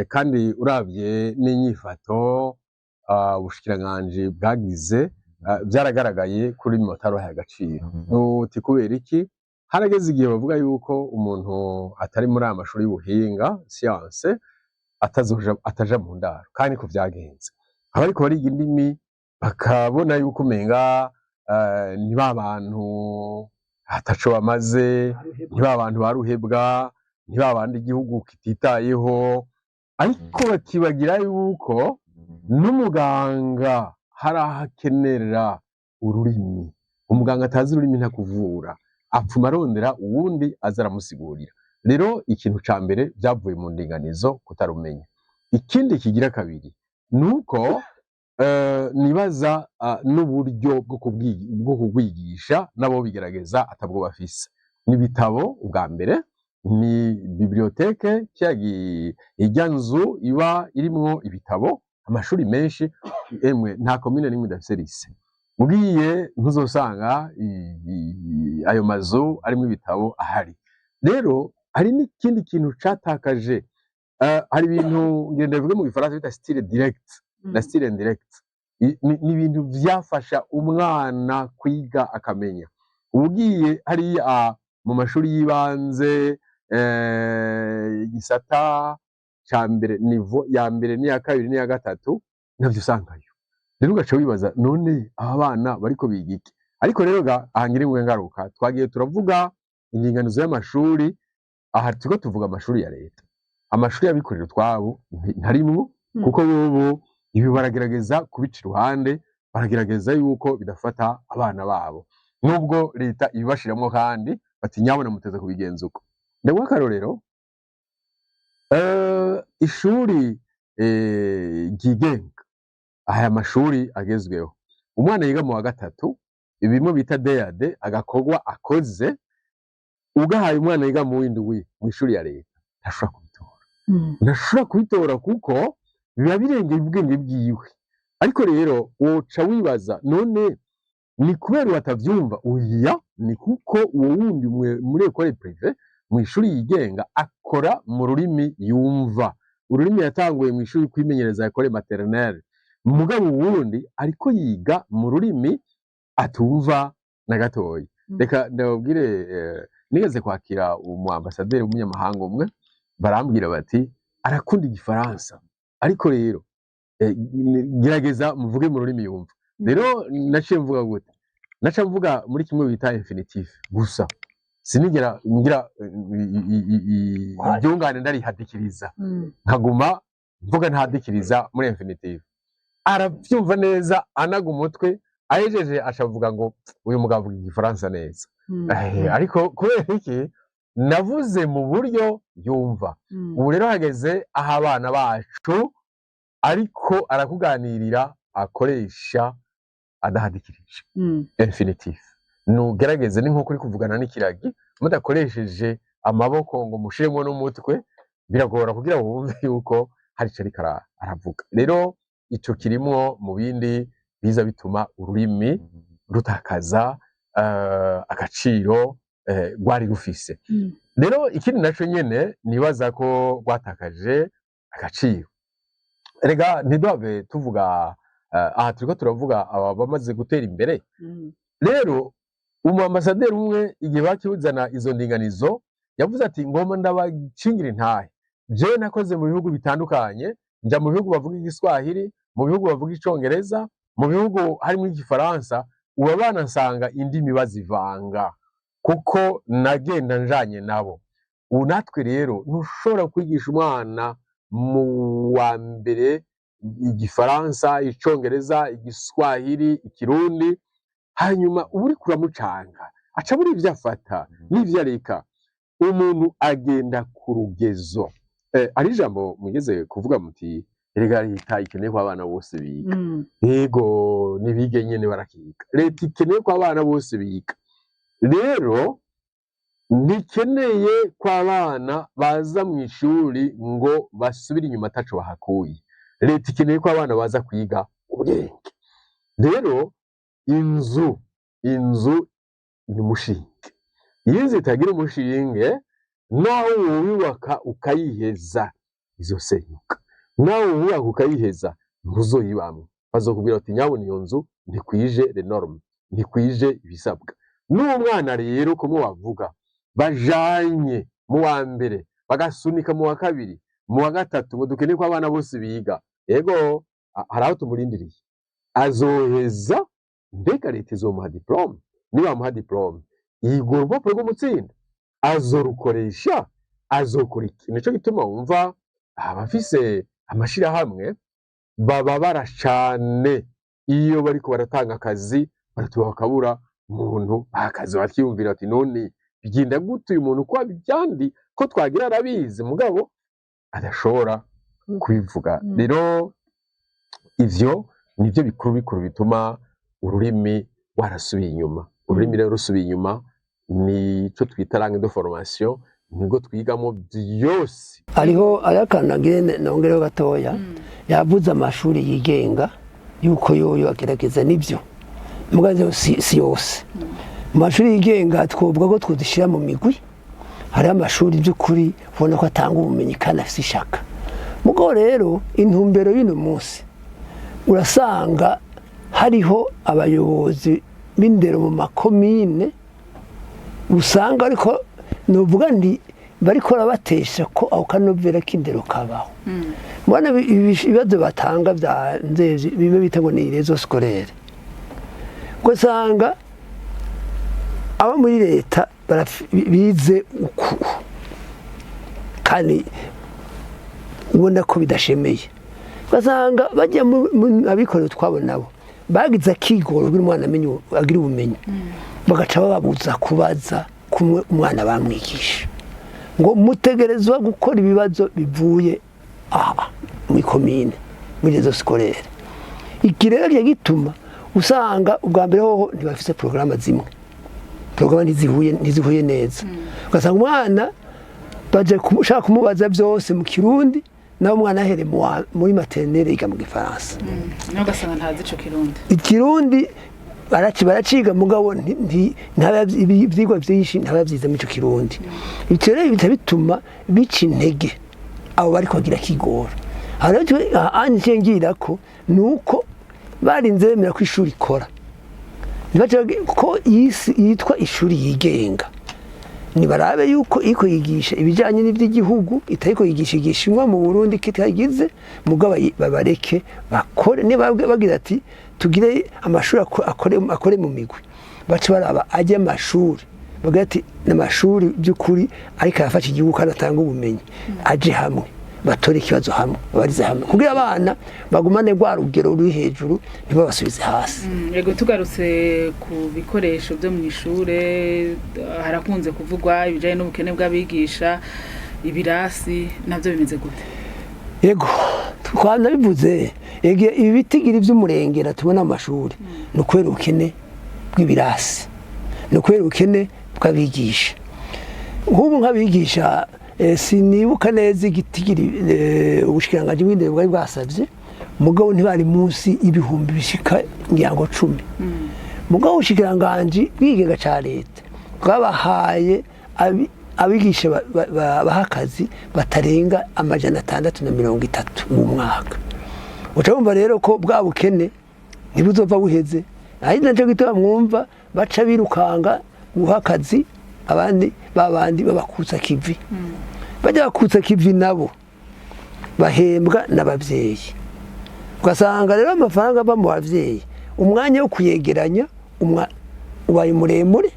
Kandi uravye n'inyifato ubushikiranganji bwagize, vyaragaragaye kuri bataruhaye agaciro. Uti kubera iki? Harageze igihe bavuga yuko umuntu atari muri aya mashuri y'ubuhinga, science, atazoja, ataja mu ndaro, kandi niko vyagenze. Abariko bariga indimi bakabona yuko umenga ni ba bantu ataco bamaze, ni ba bantu baruhebwa, ni ba bandi igihugu kititayeho, ariko bakibagira yuko n'umuganga hari aho akenerera ururimi. Umuganga atazi ururimi ntakuvura, apfuma arondera uwundi aza aramusigurira. Rero ikintu ca mbere vyavuye mu ndinganizo, kutarumenya. Ikindi kigira kabiri nuko nibaza n'uburyo bwo kubwigisha nabo bigerageza atabwo bafise. N'ibitabo ubwa mbere, ni bibliothèque, irya nzu iba irimwo ibitabo. Amashuri menshi, emwe nta komine n'imwe idafise lycée, ugiye ntuzosanga ayo mazu arimwo ibitabo ahari. Rero hari n'ikindi kintu catakaje, hari ibintu ngenda bivuge mu gifaransa bita style direct na style indirect. Ni ibintu vyafasha umwana kwiga akamenya. Ugiye hariya mu mashuri y'ibanze, igisata ca mbere, niveau ya mbere n'iya kabiri n'iya gatatu, navyo usangayo. Rero ugaca wibaza, none aba bana bariko biga iki? Ariko rero ga aha ngira ingwe ngaruka, twagiye turavuga indinganizo y'amashuri. Aha turiko tuvuga amashuri ya leta, amashuri y'abikorera utwabo ntarimwo, kuko bobo ibi baragerageza kubica iruhande, baragerageza yuko bidafata abana babo, nubwo leta ibibashiramwo kandi bati nyabona muteze kubigenza uko. Ndaguha akarorero, ishuri ryigenga, aya mashuri agezweho, umwana yiga mu wa gatatu, ibimwe bita DAD, agakorwa akoze, ugahaye umwana yiga mu w'indwi mw'ishuri ya leta, ntashobora kubitora. Ntashobora kubitora kuko biba birengeye ubwenge bwiwe. Ariko rero woca wibaza, none ni kubera batavyumva? Oya, ni kuko uwo wundi muri école privée, mw'ishuri yigenga, akora mu rurimi yumva, ururimi yatanguye mw'ishuri kwimenyereza, école maternelle. Mugabo uwundi ariko yiga mu rurimi atumva na gatoyi. Reka ndababwire, nigeze kwakira umu ambasaderi w'umunyamahanga umwe, barambwira bati arakunda igifaransa, ariko rero gerageza muvuge mu rurimi yumva. Rero naciye mvuga gute? Naca mvuga muri kimwe bita infinitif gusa, sinigera ngira iryungane ndarihadikiriza, nkaguma mvuga ntahadikiriza muri infinitif. Aravyumva neza, anaga umutwe, ahejeje acavuga ngo uyu mugabo avuga igifaransa neza. Ariko kubera iki navuze mu buryo yumva. Ubu rero hageze aho abana bacu ariko arakuganirira akoresha adahadikirije infinitif. Nugerageze, ni nko uri kuvugana n'ikiragi mudakoresheje amaboko ngo mushiremo n'umutwe, biragora kugira wumve yuko hari ico ariko aravuga. Rero ico kirimwo mu bindi biza bituma ururimi rutakaza agaciro rwari rufise. Rero ikindi naco nyene nibaza ko rwatakaje agaciro, erega ntiduhave tuvuga aha turiko turavuga aba bamaze gutera imbere. Rero umu ambasaderi umwe, igihe bakizana izo ndinganizo, yavuze ati: "Ngomba ndabacingira intahe. Jewe nakoze mu bihugu bitandukanye, nja mu bihugu bavuga igiswahili, mu bihugu bavuga icongereza, mu bihugu harimo igifaransa. Ubu abana nsanga indimi bazivanga kuko nagenda njanye nabo." Ubu natwe rero ntushobora kwigisha umwana mu wa mbere igifaransa, icongereza, igiswahili, ikirundi, hanyuma uba uriko uramucanga, aca muri ivyo afata n'ivyo areka. Umuntu agenda ku rugezo. Hari ijambo mugeze kuvuga muti: "Erega leta ikeneye ko abana bose biga." Yego, nibige nyene, barakiga. Leta ikeneye ko abana bose biga. Rero ntikeneye ko abana baza mu ishuri ngo basubire inyuma ataco bahakuye. Leta ikeneye ko abana baza kwiga ubwenge. Rero inzu ni umushinge. Iyo inzu itagira umushinge, naho wubaka ukayiheza izosenyuka, nawe wubaka ukayiheza ntuzoyibamwo. Bazokubwira bati: "Nyabuna iyo nzu ntikwije les normes, ntikwije ibisabwa." N'uwo mwana rero kumwe bavuga bajanye mu wa mbere, bagasunika mu wa kabiri, mu wa gatatu, ngo dukeneye ko abana bose biga. Yego, hari aho tumurindiriye azoheza. Mbega leta izomuha diplôme? Nibamuha diplôme, yigura urupapuro rw'umutsinda azorukoresha, azokora iki? Nico gituma wumva abafise amashirahamwe bababara cane iyo bariko baratanga akazi, baratuba bakabura umuntu akazi, bakiyumvira ati: "None bigenda gute? Uyu muntu ko ibyandi ko twagira arabizi, mugabo adashobora kubivuga." Rero ivyo nivyo bikuru bikuru bituma ururimi rwarasubiye inyuma. Ururimi rero rusubiye inyuma, nico twita langue de formation, nibwo twigamo byose. Hariho akantu nagire nongereho gatoya. Yavuze amashuri yigenga yuko yoyo agerageza, nibyo, mugabo si yose. Mu mashuri yigenga twovuga ko twodushyira mu migwi. Hariho amashuri by'ukuri ubona ko atanga ubumenyi kandi afite ishaka. Mugabo rero intumbero y'uno munsi, urasanga hariho abayobozi b'indero mu makomine usanga, ariko nuvuga nti bariko barabatesha ko ako kanovera k'indero kabaho. Mbona ibibazo batanga bya nzezi bimwe bita ngo ni réseau scolaire, ugasanga abo muri leta bize uku kandi ubona ko bidashemeye, ugasanga bajya mu abikorera utwabo, nabo bagize akigoro kugira umwana amenye agire ubumenyi, bagaca bababuza kubaza kumwe umwana bamwigisha, ngo mutegerezwa gukora ibibazo bivuye aha muri komine, muri réseau scolaire. Iki rero gituma usanga ubwa mbere hoho ntibafise porogaramu zimwe, porogaramu ntizihuye neza. Ugasanga umwana baje ushaka kumubaza byose mu kirundi, nawe umwana ahere muri maternelle yiga mu gifaransa. Nawe ugasanga ntazi ico kirundi. Ikirundi baraciga, mugabo ivyigwa vyinshi ntabavyize muri ico kirundi. Ivyo rero bica bituma bica intege abo bariko bagira kigora. Aha rero anje ngira ko nuko barinze bemera ko ishuri ikora, ntibace ko yitwa ishuri yigenga. Nibarabe yuko iko yigisha ibijanye n'ivy'igihugu, itariko yigisha igishinwa mu Burundi kitagize. Mugabo babareke bakore. Niba bagira ati tugire amashuri akore mu migwi, bace baraba ajye amashuri bagira ati n'amashuri by'ukuri ariko arafasha igihugu kandi atanga ubumenyi, aje hamwe, batore ikibazo hamwe, babarize hamwe, kugira abana bagumane rwa rugero ruri hejuru, ntibabasubize hasi. Yego, tugarutse ku bikoresho byo mu ishure, harakunze kuvugwa ibijanye n'ubukene bw'abigisha, ibirasi navyo bimeze gute? Yego, twanabivuze. Ege ibi bitigiri vy'umurengera tubona mu mashuri ni ukubera ubukene bw'ibirasi, ni ukubera ubukene bw'abigisha. Nk'ubu nk'abigisha, sinibuka neza igitigiri ubushikiranganji bw'indero bwari bwasavye, mugabo ntibari munsi y'ibihumbi bishika ngira ngo 10. Mugabo ubushikiranganji bw'ikigega ca leta bwabahaye abigisha baha akazi batarenga 630 mu mwaka. Uca wumva rero ko bwa bukene ntibuzova buheze. Ari naco gituma mwumva baca birukanga guha akazi abandi, babandi babakutsa kivi. Bajya bakutsa kivi nabo bahembwa n'abavyeyi, ugasanga rero amafaranga ava mu bavyeyi, umwanya wo kuyegeranya ubaye muremure.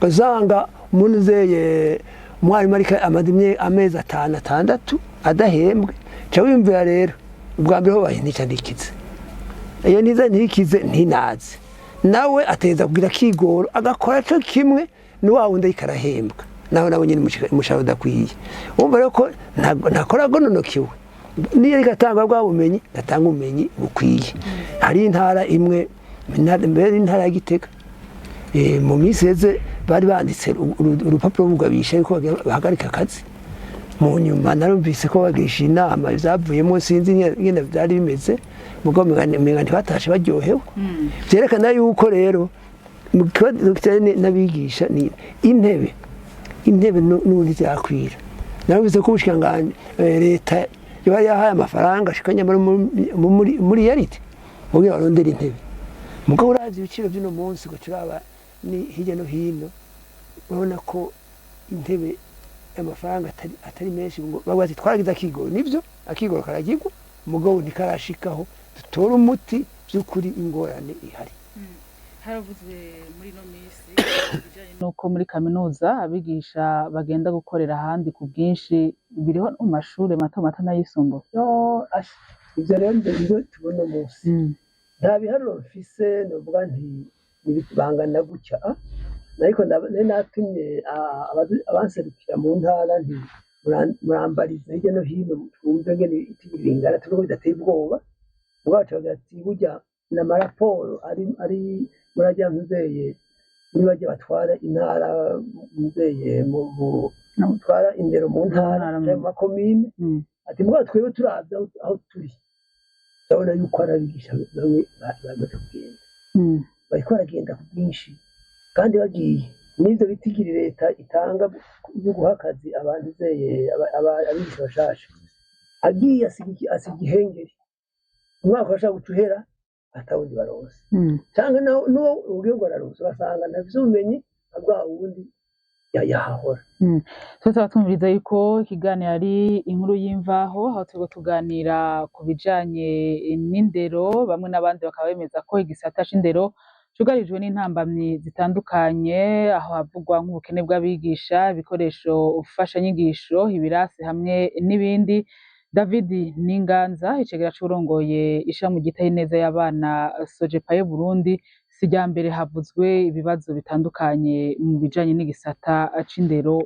Ugasanga umuntu uzeye umwarimu ariko amaze amezi 5, 6 adahembwe. Ca wiyumvira rero, ubwa mbere ho baye ntica ntikize, iyo niza ntikize ntinaze, nawe ateza kugira akigoro agakora co kimwe ni wa wundi ariko arahembwa, nawe nyine umushahara udakwiye. Wumva rero ko ntakora agononokewe, niyo ariko atanga bwa bumenyi, ntatanga ubumenyi bukwiye. Hari intara imwe, mbere intara ya Gitega, mu minsi iheze bari banditse urupapuro rugabisha yuko bahagarika akazi. Mu nyuma narumvise ko bagirisha inama, ivyavuyemo sinzi ingene vyari bimeze, mugabo umenga ntibatashe baryohewe. Vyerekana yuko rero mu kibazo kijanye n'abigisha ni intebe. Intebe n'ubundi vyakwira. Narumvise ko ubushikiranganji, leta yoba yahaye amafaranga ashika nyamara muri yarite kugira barondere intebe. Mugabo uravye ibiciro vy'uno munsi, ugaca uraba ni hirya no hino, urabona ko intebe amafaranga atari menshi. Ngo bavuga ati twaragize akigoro, nivyo, akigoro karagirwa, mugabo ntikarashikaho dutora umuti vy'ukuri ingorane ihari. Haravuzwe muri ino minsi ibijanye n'uko muri kaminuza abigisha bagenda gukorera ahandi ku bwinshi. Biriho no mu mashure mato mato n'ayisumbuye? No, ivyo rero nivyo tubona munsi. Nta biharuro mfise novuga nti bangana gutya, ariko nari natumye abanserukira mu ntara nti murambarize hirya no hino twumve ngene itigiri ringana, tuvuge ko bidateye ubwoba. Mugabo baca bagira ati burya ni amaraporo ari murajya muzeye muri barya batwara intara, muzeye batwara indero mu ntara Ntara, canke mu makomine. Ati mugabo twebwe turavye aho turi, turabona yuko hari abigisha bamwe bamaze kugenda. Bariko baragenda ku bwinshi, kandi bagiye n'ivyo bitigiri leta itanga byo guha akazi abantu zeye abigisha bashasha, agiye asiga ihengeri, umwaka urashobora guca uhera atawundi baronse. Canke naho n'uwo ugiye ngo araronse, ugasanga ntafise ubumenyi nka bwa wundi yahahora. Twese turatwumviriza yuko ikiganiro ari inkuru y'imvaho, aho turiko tuganira ku bijanye n'indero. Bamwe n'abandi bakaba bemeza ko igisata c'indero cugarijwe n'intambamyi zitandukanye, aho havugwa nk'ubukene bw'abigisha, ibikoresho mfashanyigisho, ibirasi hamwe n'ibindi. David Ninganza, icegera c'uwurongoye ishami ryitaho ineza y'abana Sojepaye Burundi, si irya mbere havuzwe ibibazo bitandukanye mu bijanye n'igisata c'indero.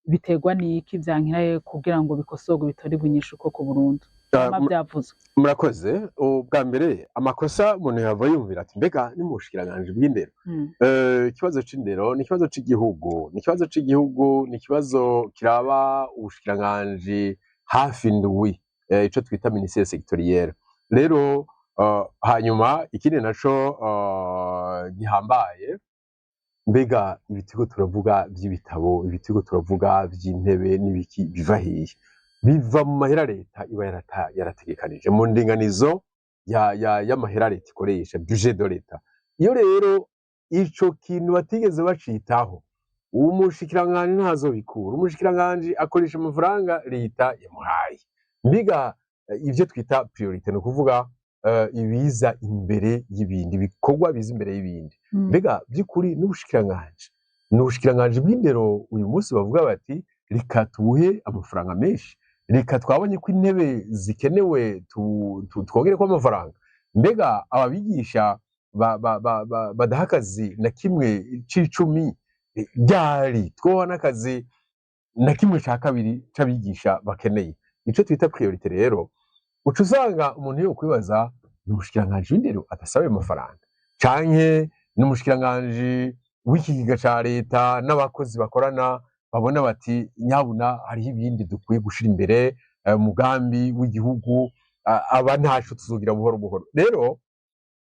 Biterwa n'iki, vyankiraye kugira ngo bikosorwe, bitorerwe inyishu koko burundu? Vyama vyavuzwe. Murakoze. Ubwa mbere, amakosa umuntu yava yumvira ati mbega ni mu bushikiranganji bw'indero? Ikibazo c'indero ni ikibazo c'igihugu, ni ikibazo c'igihugu, ni ikibazo kiraba ubushikiranganji hafi ndwi, ico twita ministère sectoriel. Rero hanyuma ikindi naco gihambaye, mbega ibitigo turavuga vy'ibitabo, ibitigo turavuga vy'intebe n'ibiki, biva hehe? Biva mu mahera leta iba yarategekanije mu ndinganizo y'amahera leta ikoresha, budget de l'État. Iyo rero ico kintu batigeze bacitaho, Umushikiranganji ntazobikura. Umushikiranganji akoresha amafaranga leta yamuhaye. Mbega ivyo twita priorité, ni ukuvuga ibiza imbere y'ibindi, ibikorwa biza imbere y'ibindi. Mbega by'ukuri n'ubushikiranganji, ni ubushikiranganji bw'indero uyu munsi bavuga bati reka tubuhe amafaranga menshi, reka twabonye ko intebe zikenewe, twongere ko amafaranga. Mbega ababigisha badaha akazi na kimwe c'icumi, ryari twoha n'akazi na kimwe ca kabiri c'abigisha bakeneye? Ico twita priorité rero, uca usanga umuntu yo kwibaza: ni umushikiranganji w'indero adasaba ayo mafaranga, canke ni umushikiranganji w'ikigega ca leta n'abakozi bakorana babona bati nyabuna hariho ibindi dukwiye gushira imbere, umugambi w'igihugu, aba ntaco tuzogira buhoro buhoro. Rero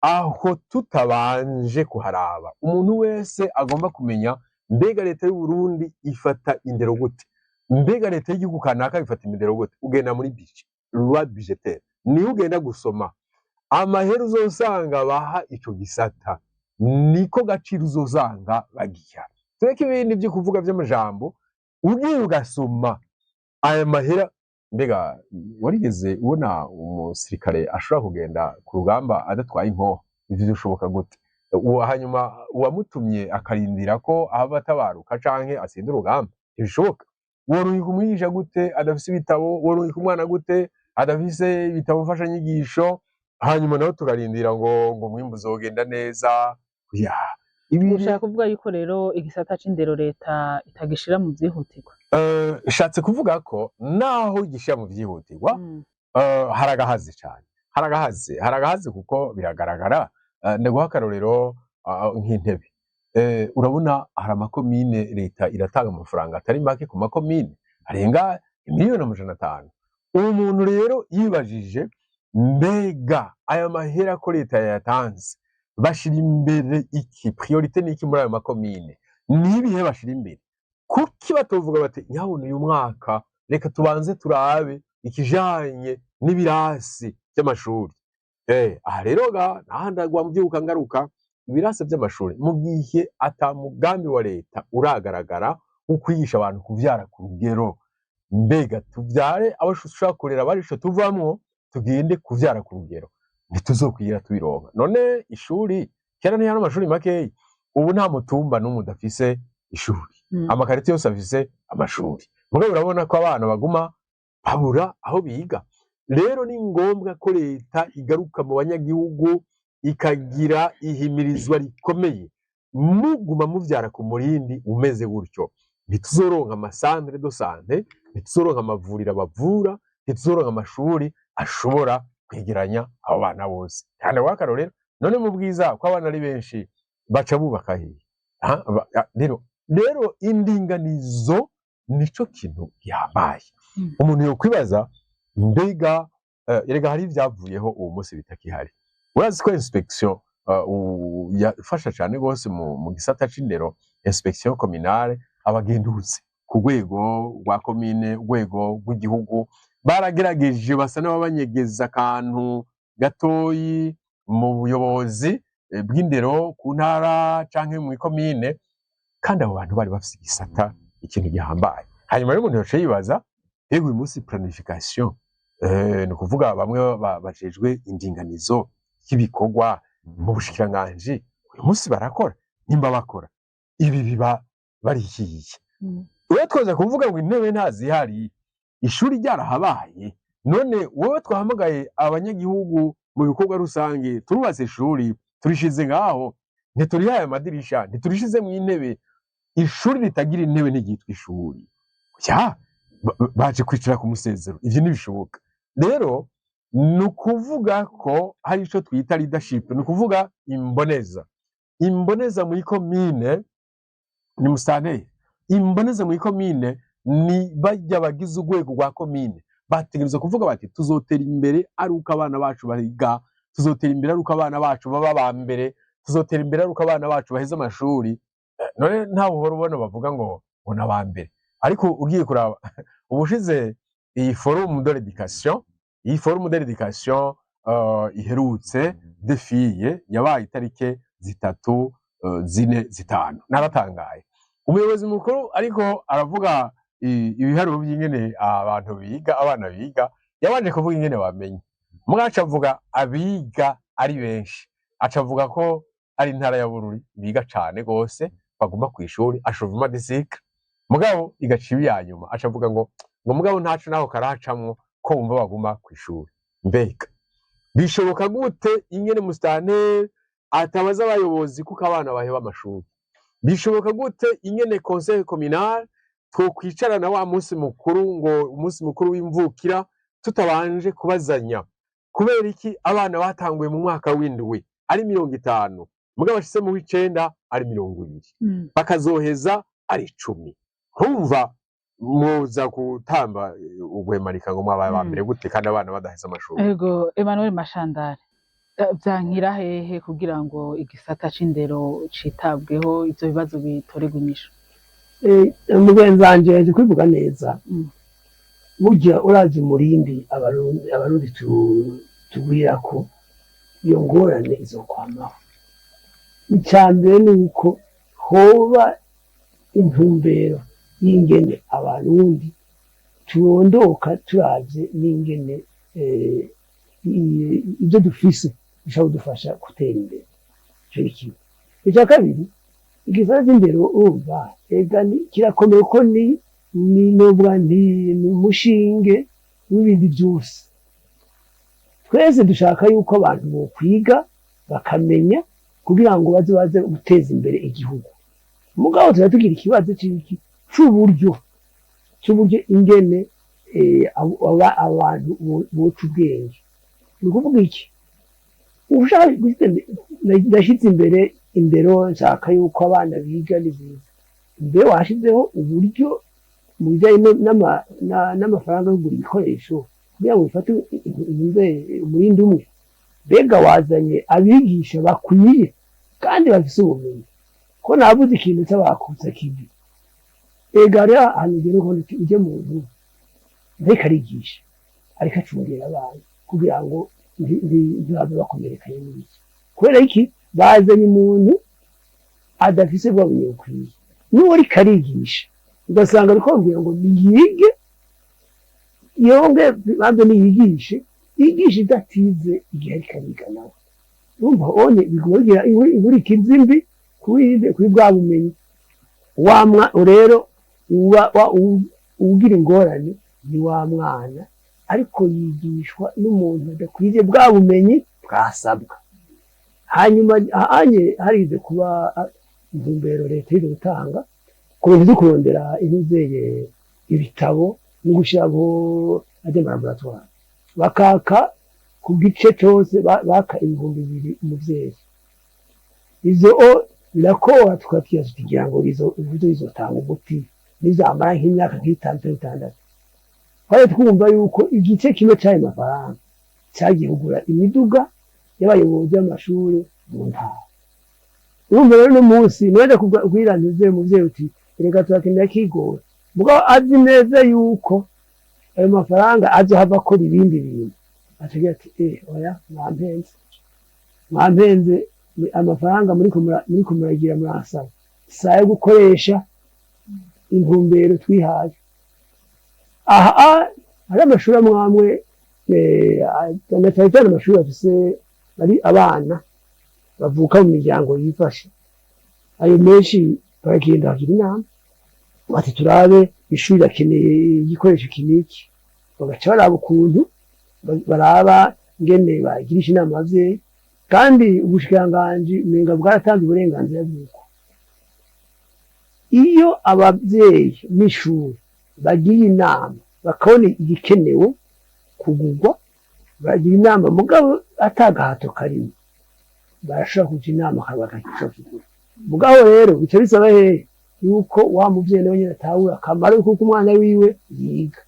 aho tutabanje kuharaba, umuntu wese agomba kumenya: mbega leta y'u Burundi ifata indero gute? Mbega leta y'igihugu kanaka ifata indero gute? Ugenda muri budget, loi budgétaire, niyo ugenda gusoma amahera uzosanga baha ico gisata, niko gaciro uzosanga bagiha. Tureke ibindi vyo kuvuga vy'amajambo, ugiye ugasoma aya mahera. Mbega warigeze ubona umusirikare ashobora kugenda ku rugamba adatwaye inkoho? Ivyo bishoboka gute? Uwo hanyuma uwamutumye akarindira ko aba atabaruka canke atsinda urugamba? Ntibishoboka. Worungika umwigisha gute adafise ibitabo? Worungika umwana gute adafise ibitabo mfashanyigisho? Hanyuma nawe tukarindira ngo umwimbu uzogenda neza? Ya, ibi Ushaka kuvuga yuko rero igisata c'indero leta itagishira mu vyihutirwa? Nshatse kuvuga ko naho gishira mu vyihutirwa, haragahaze cane, haragahaze, haragahaze, kuko biragaragara. Ndaguha akarorero, nk'intebe. Urabona hari amakomine leta iratanga amafaranga atari make ku makomine, arenga 500 miliyoni. Uwo muntu rero yibajije: mbega aya mahera ko leta yayatanze, bashira imbere iki? Priorité ni iki muri ayo makomine? Nibihe bashira imbere? Kuki batovuga bati nyabona uyu mwaka reka tubanze turabe ikijanye n'ibirasi by'amashuri? Aha rero ga nahandi mbyuka ngaruka ibirasi by'amashuri, mu gihe ata mugambi wa leta uragaragara wo kwigisha abantu kuvyara ku rugero. Mbega tuvyare abo dushobora kurera, barisho tuvamwo, tugende kuvyara ku rugero, ntituzokwigira tubironka. None ishuri, kera ntihari amashuri makeyi, ubu nta mutumba n'umwe udafise ishuri. Amakarite yose afise amashuri, mugabo urabona ko abana baguma babura aho biga. Rero ni ngombwa ko leta igaruka mu banyagihugu, ikagira ihimirizwa rikomeye. Muguma muvyara ku murindi umeze gutyo, ntituzoronka ama centres de santé, ntituzoronka amavuriro abavura, ntituzoronka amashuri ashobora kwegeranya abo bana bose. Cyane w'akarorero, none mu Bwiza ko abana ari benshi, baca bubaka hehe? Rero indinganizo nico kintu gihambaye. Umuntu yokwibaza: mbega erega hari ibyavuyeho uwo munsi bitakihari. Urazi ko inspection yafasha cyane rwose mu gisata c'indero, inspection communale, abagenduzi ku rwego rwa komine, urwego rw'igihugu, baragerageje basa n'ababanyegeza akantu gatoyi mu buyobozi bw'indero ku ntara canke mu ikomine, kandi abo bantu bari bafise igisata, ikintu gihambaye. Hanyuma rero umuntu yoca yibaza: ego, uyu munsi planification, ni ukuvuga bamwe bajejwe indinganizo y'ibikorwa mu bushikiranganji, uyu munsi barakora? Nimba bakora, ibi biba barihiye? Wewe twoza kuvuga ngo intebe ntazihari, ishuri ryarahabaye. None wowe twahamagaye abanyagihugu mu bikorwa rusange, turubatse ishuri, turishize ngaho, ntiturihaye amadirisha, ntiturishize mu intebe. Ishuri ritagira intebe ntiryitwa ishuri. Ya baje kwicara ku musezero, ivyo ntibishoboka. Rero ni ukuvuga ko hari ico twita leadership, ni ukuvuga imboneza. Imboneza muri komine ni musitanteri, imboneza muri komine ni bajya bagize urwego rwa komine. Bategerezwa kuvuga bati tuzotera imbere ari uko abana bacu biga, tuzotera imbere ari uko abana bacu baba aba mbere, tuzotera imbere ari uko abana bacu baheze amashuri. None ntawe uhora ubona bavuga ngo ni aba mbere, ariko ugiye kuraba ubushize iyi forum de l'éducation, iyi forum de l'éducation iherutse defiye yabaye itarike 3, 4, 5, naratangaye. Umuyobozi mukuru ariko aravuga ibiharuro by'ingene abantu biga, abana biga, yabanje kuvuga ingene bamenya, mugabo aca avuga abiga ari benshi, aca avuga ko ari intara ya Bururi biga cane gose, baguma kw'ishuri achèvement de cycle, mugabo igaca iba iya nyuma. Aca avuga ngo mugabo ntaco naho karahacamwo ko wumva baguma kw'ishuri. Mbega bishoboka gute ingene musitanteri atabaza abayobozi kuko abana baheba amashuri? Bishoboka gute ingene conseil communal twokwicarana wa munsi mukuru, ngo umunsi mukuru w'imvukira, tutabanje kubazanya kubera iki abana batanguye mu mwaka w'indwi ari 50, mugabo bashitse mu w'icenda ari 20, bakazoheza ari 10? Ntumva muza gutamba ugwemarika ngo mwabaye aba mbere gute kandi abana badaheza amashuri? Ego, Emmanuel Mashandare, vyankira hehe kugira ngo igisata c'indero citabweho, ivyo bibazo bitoregwe inyishu? Mugenzi wanje yaje kubivuga neza. Burya urazi umurindi Abarundi tugwirako, iyo ngorane izokwamaho. Icya mbere ni uko hoba intumbero y'ingene Abarundi turondoka, turavye n'ingene ibyo dufise bishobora kudufasha gutera imbere. Ico ni kimwe. Icya kabiri, igisata c'indero, urumva ega kirakomeye, ko ni nobwa nti ni umushinge w'ibindi byose. Twese dushaka yuko abantu bokwiga bakamenya kugira ngo baze baze guteza imbere igihugu, mugabo tuba tugira ikibazo c'iki? C'uburyo ingene abantu boca ubwenge. Ni ukuvuga iki? Ushaka ndashyize imbere indero, nshaka yuko abana biga, ni byiza. Mbere washizeho uburyo mu bijyanye n'amafaranga yo kugura ibikoresho kugira ngo bifate umurindi umwe? Mbega wazanye abigisha bakwiye kandi bafise ubumenyi? Ko nabuze ikintu cy'abakutsa kivi. Ega rero ahantu ugera ubona uti ujye muntu ntariko arigisha, ariko acungera abana kugira ngo ntibave bakomerekanye n'ibiki. Kubera iki? Bazanye umuntu adafise bwa bumenyi bukwiye. N'uwo ariko arigisha ugasanga ariko bamubwira ngo niyige, yonge bambe niyigishe, yigishe idatize igihe ariko ariga nawe. Urumva onye biguma bigira inkurikizi mbi kuri bwa bumenyi. Wa rero uba ugira ingorane ni wa mwana ariko yigishwa n'umuntu adakwiriye bwa bumenyi bwasabwa. Hanyuma hanye harize kuba intumbero leta iri gutanga ku bintu byo kurondera inuzeye ibitabo no gushyiraho ajya mu laboratoire, bakaka ku gice cyose baka 2000 umuvyeyi. Ivyo o birakora, tukatwibaza tugira ngo ivyo bizotanga umuti nizamara nk'imyaka nk'itanu canke 6. Twari twumva yuko igice kimwe c'ayo mafaranga cagiye kugura imiduga y'abayobozi b'amashure mu ntara. Urumva rero uno munsi nibaja kubwira ntuze umuvyeyi uti reka turakenera kigora, mugabo azi neza yuko ayo mafaranga azohava akora ibindi bintu, acagira ati eh oya, mwampenze, mwampenze, ni amafaranga muriko muragira muransaba si ayo gukoresha intumbero twihaye. Aha hari amashuri amwe amwe, na cyane cyane amashuri afise ari abana bavuka mu miryango yifashe, ayo menshi baragenda bagira inama bati turabe ishuri rakeneye igikoresho iki n'iki, bagaca baraba ukuntu baraba ngene bagirisha inama abavyeyi. Kandi ubushikiranganji umenga bwaratanze uburenganzira bw'uko iyo abavyeyi n'ishuri bagiye inama bakabona igikenewe kugurwa, baragira inama mugabo atagahato karimo, barashobora kuja inama bakagishobora kugura. Mugabo rero bica bisaba hehe yuko wa muvyeyi nawe nyene atahura akamaro kuko umwana wiwe yiga.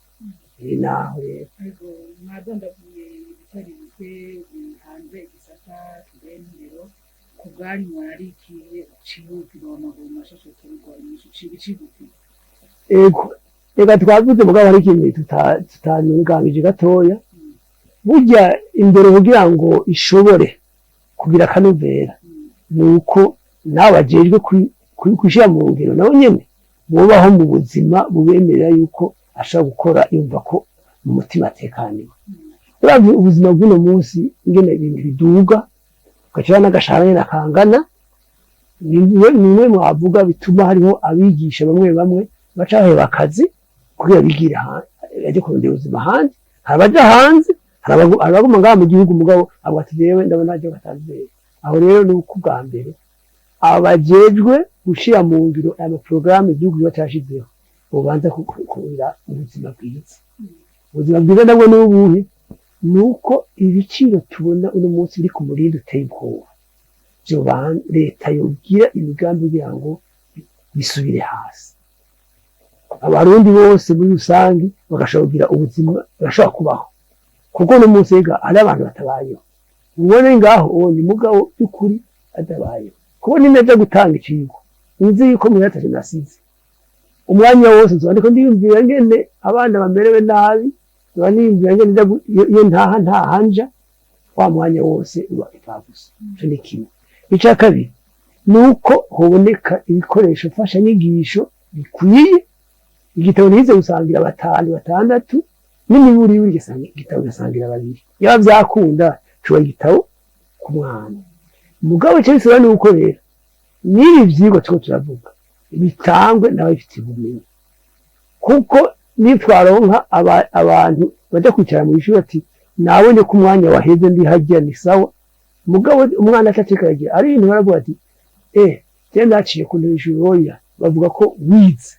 Naho rero Ego, mwadondaguye ibitari bike bihanze igisata kijanye n'indero. Ku bwanyu ari ikihe cihutirwa amaguru mashasha cotorerwa inyishu icihutirwa? Ego, reka twavuze, mugabo hari ikintu tutanunganyije gatoya. Burya indero kugira ngo ishobore kugira akanovera, ni uko nawe bajejwe kuyishira mu ngiro nabo nyene. Bubaho mu buzima bubemerera yuko ashobora gukora yumva ko mu mutima atekaniwe. Uravye ubuzima bw'uno munsi, ingene ibintu biduga, ugaca n'agashahara nyene kangana, ni bimwe mwavuga bituma hariho abigisha bamwe bamwe baca baheba akazi kugira bigire hanze, baje kurondera ubuzima ahandi. Hari abaja hanze, hari abaguma ngaha mu gihugu, mugabo avuga ati: "Jewe ndabona aje batazeye aho." Rero ni uko ubwa mbere abajejwe gushira mu ngiro aya maporogaramu igihugu kiba cashizeho bobanza kugira ubuzima bwiza. Ubuzima bwiza nabwo ni ubuhe? Ni uko ibiciro tubona uno munsi biri ku murindi uteye ubwoba, leta yogira imigambi kugira ngo bisubire hasi, Abarundi bose muri rusange bagashobora kugira ubuzima, bagashobora kubaho, kuko uno munsi ega hari abantu batabayeho. Ubone ngaho uwo ni mugabo by'ukuri atabayeho, kubona ineza gutanga icigwa, nzi yuko mu atatu nasize umwanya wose nzoba ndiko ndiyumvira ngene abana bamerewe nabi, nzoba niyumvira ngene iyo ntaha ntahanja wa mwanya wose uba imfabusa. Ico ni kimwe. Ica kabiri ni uko hoboneka ibikoresho mfashanyigisho bikwiye. Igitabo ntize gusangira batanu, batandatu, n'imiburiburi igitabo gasangira babiri, yaba vyakunda cuba igitabo ku mwana. Mugabo ico bisaba ni uko rero n'ibi vyigwa turiko turavuga bitangwe n'ababifitiye ubumenyi, kuko nitwaronka abantu baja kwicara mw'ishuri ati: "Nabonye ko umwanya waheze, ndi harya ni sawa." Mugabo umwana atacikagira ari ibintu baravuga ati: "Eh, je ndaciye ku ntebe y'ishuri." Oya, bavuga ko wize.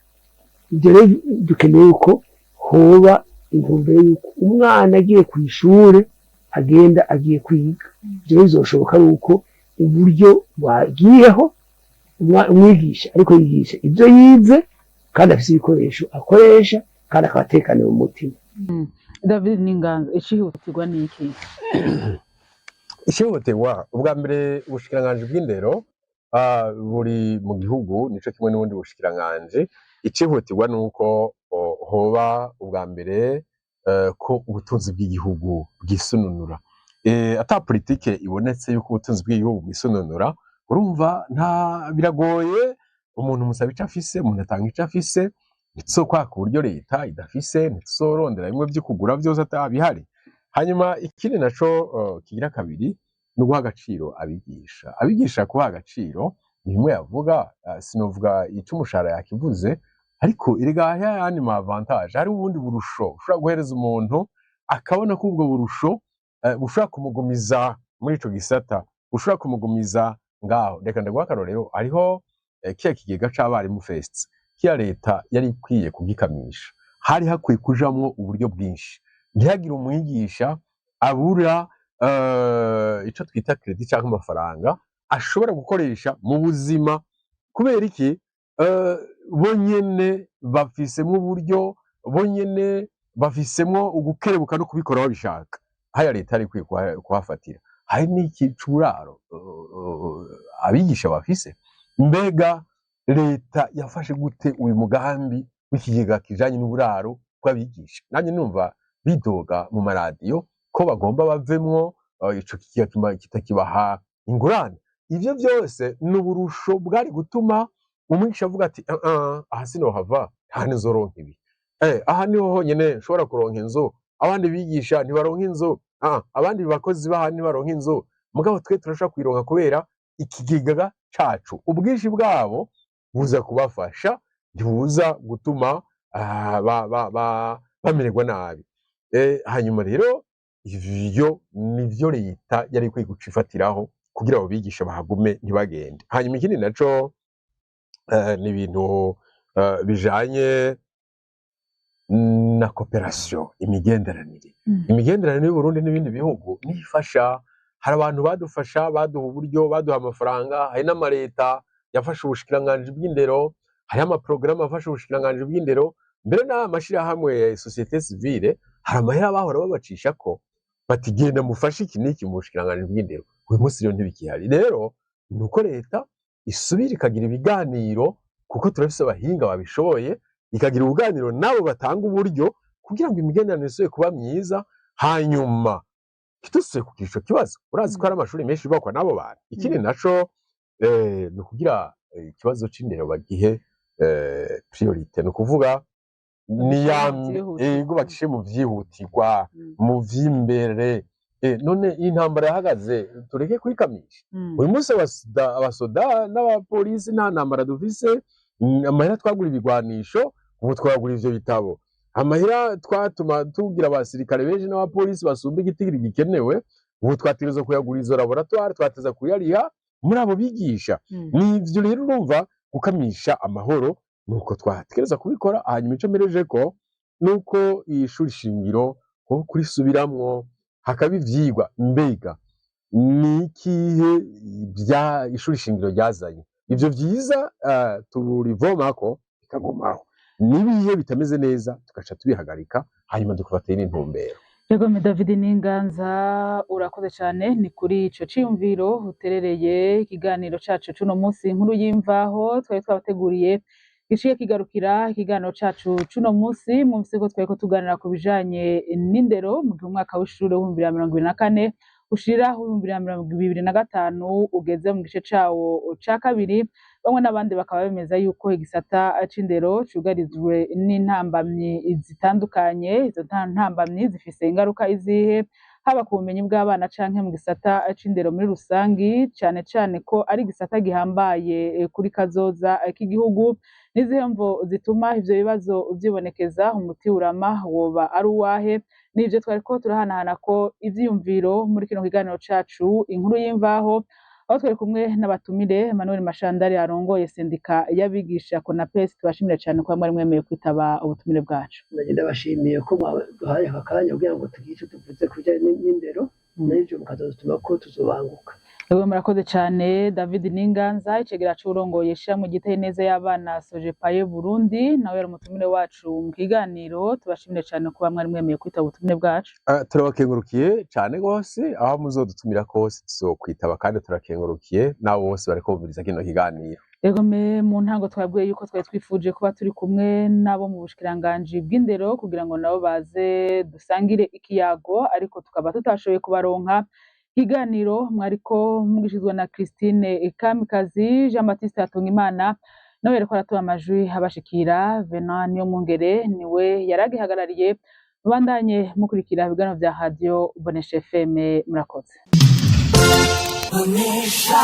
Ibyo rero dukeneye yuko hoba intumbero yuko umwana agiye kw'ishure agenda agiye kwiga. Ibyo rero bizoshoboka ari uko uburyo bwagiyeho, umwigisha ariko yigisha ibyo yize, kandi afise ibikoresho akoresha, kandi akaba atekaniwe mu mutima. David Ninganza, icihutirwa ni iki? Icihutirwa ubwa mbere, ubushikiranganji bw'indero buri mu gihugu nico kimwe n'ubundi bushikiranganji. Icihutirwa ni uko hoba ubwa mbere ko ubutunzi bw'igihugu bwisununura. Ata politike ibonetse yuko ubutunzi bw'igihugu bwisununura, urumva nta biragoye. Umuntu musaba ico afise, umuntu atanga ico afise. Ntituzokwaka uburyo leta idafise, ntituzorondera bimwe vyo kugura vyose atabihari. Hanyuma ikindi naco kigira kabiri ni uguha agaciro abigisha. Abigisha kubaha agaciro ni bimwe yavuga, sinovuga ico umushahara yakivuze, ariko erega hariho ayandi ma avantage, hari ubundi burusho ushobora guhereza umuntu akabona ko ubwo burusho bushobora kumugumiza muri ico gisata, bushobora kumugumiza ngaho. Reka ndaguha akarorero: hariho kiya kigega c'abarimu FEST, kiya leta yari ikwiye kugikamisha. Hari hakwiye kujamwo uburyo bwinshi, ntihagire umwigisha abura ico twita crédit canke amafaranga ashobora gukoresha mu buzima. Kubera iki? Bo nyene bafisemwo uburyo, bo nyene bafisemwo ugukerebuka no kubikora babishaka. Haya leta yari ikwiye kuhafatira. Hari n'iki c'uburaro abigisha bafise. Mbega leta yafashe gute uyu mugambi w'ikigega kijanye n'uburaro bw'abigisha? Nanjye numva bidoga mu maradiyo ko bagomba bavemwo, ico kigega kitakibaha ingurane. Ivyo vyose ni uburusho bwari gutuma umwigisha avuga ati: "Ah, ah, aha sinohava, nta nzoronka ibi, aha niho honyene nshobora kuronka inzu. Abandi bigisha ntibaronka inzu, abandi bakozi baha ntibaronka inzu, mugabo twe turashobora kuyironka kubera ikigega cacu." Ubwinshi bwabo buza kubafasha, ntibuza gutuma bamererwa nabi. Hanyuma rero ivyo nivyo leta yari ikwiye guca ifatiraho kugira abo bigisha bahagume, ntibagende. Hanyuma ikindi naco ni ibintu bijanye na coopération, imigenderanire. Imigenderanire y'Uburundi n'ibindi bihugu nifasha. Hari abantu badufasha, baduha uburyo, baduha amafaranga. Hari n'amareta yafashe ubushikiranganji bw'indero, hariho amaporogaramu afasha ubushikiranganji bw'indero, mbere n'aya mashirahamwe ya société civile, hari amahera bahora babacishako bati: "Genda mufashe iki n'iki mu bushikiranganji bw'indero." Uyu munsi rero ntibikihari. Rero ni uko leta isubira ikagira ibiganiro, kuko turafise abahinga babishoboye, ikagira ubuganiro n'abo batanga uburyo kugira ngo imigenderanire isubire kuba myiza, hanyuma ntidusubire kugira ico kibazo. Urazi ko hari amashuri menshi yubakwa n'abo bantu. Ikindi naco ni ukugira ikibazo c'indero bagihe priorité, ni ukuvuga ni ya Bagishire mu vyihutirwa. Yego, bagishire mu vyihutirwa, mu vy'imbere. None iyi ntambara yahagaze, tureke kuyikamisha? Uyu munsi abasoda n'abapolisi nta ntambara dufise. Amahera twagura ibigwanisho ubu twagura ivyo bitabo, amahera twatuma tugira abasirikare benshi n'abapolisi basumba igitigiri gikenewe, ubu twategerezwa kuyagura izo laboratoire, twateza kuyariha muri abo bigisha. Nivyo rero, urumva gukamisha amahoro nuko twategereza kubikora. Hanyuma ico mpereje ko nuko iyi shuri shingiro nko kurisubiramwo hakaba ivyigwa, mbega ni ikihe bya ishuri shingiro ryazanye ivyo vyiza, turivomako bikagumaho, n'ibihe bitameze neza tugaca tubihagarika, hanyuma dukafata n'intumbero. Yego me, David Ninganza, urakoze cyane. Ni kuri ico ciyumviro uterereye ikiganiro cacu cuno munsi, inkuru y'imvaho twari twabateguriye giciye kigarukira. Ikiganiro cacu cuno munsi mwumvise ko twariko tuganira ku bijanye n'indero mu gihe umwaka w'ishure w'2024 ushira 2025 ugeze mu gice cawo ca kabiri. Bamwe n'abandi bakaba bemeza yuko igisata c'indero cugarijwe n'intambamyi zitandukanye. Izo ntambamyi zifise ingaruka izihe, haba ku bumenyi bw'abana canke mu gisata c'indero muri rusangi, cane cane ko ari igisata gihambaye kuri kazoza k'igihugu? N'izihe mvo zituma ivyo bibazo vyibonekeza? Umuti urama woba ari uwahe? Nivyo twariko turahanahana ko ivyiyumviro muri kino kiganiro cacu inkuru y'imvaho, aho twari kumwe n'abatumire: Emmanuel Mashandari arongoye sendika y'abigisha CONAPES. Tubashimire cyane kuba mwari mwemeye kwitaba ubutumire bwacu. Nanjye ndabashimiye ko mwaduhaye aka kanya kugira ngo tugire icyo tuvuze ku bijyanye n'indero, n'ibyo mukazadutuma ko tuzobanguka. Ewe, murakoze cyane. David Ninganza, icegera c'uwurongoye ishirahamwe ryitaye neza y'abana Sojepaye Burundi, nawe yari umutumire wacu mu kiganiro. Tubashimire cyane kuba mwari mwemeye kwitaba ubutumire bwacu. Turabakengurukiye cyane rwose. Aho muzodutumira kose tuzokwitaba, kandi turakengurukiye n'abo bose bariko bumviriza kino kiganiro. Ego me, mu ntango twabwiye yuko twari twifuje kuba turi kumwe n'abo mu bushikiranganji bw'indero kugira ngo nabo baze dusangire ikiyago, ariko tukaba tutashoboye kubaronka. Ikiganiro mwariko mugishizwe na Christine Kamikazi. Jean Baptiste Hatungimana nawe yariko aratuba amajwi abashikira. Venant Niyomwungere niwe yaragihagarariye. Mubandanye mukurikira ibiganiro vya Radio Bonesha FM. Murakoze. Bonesha.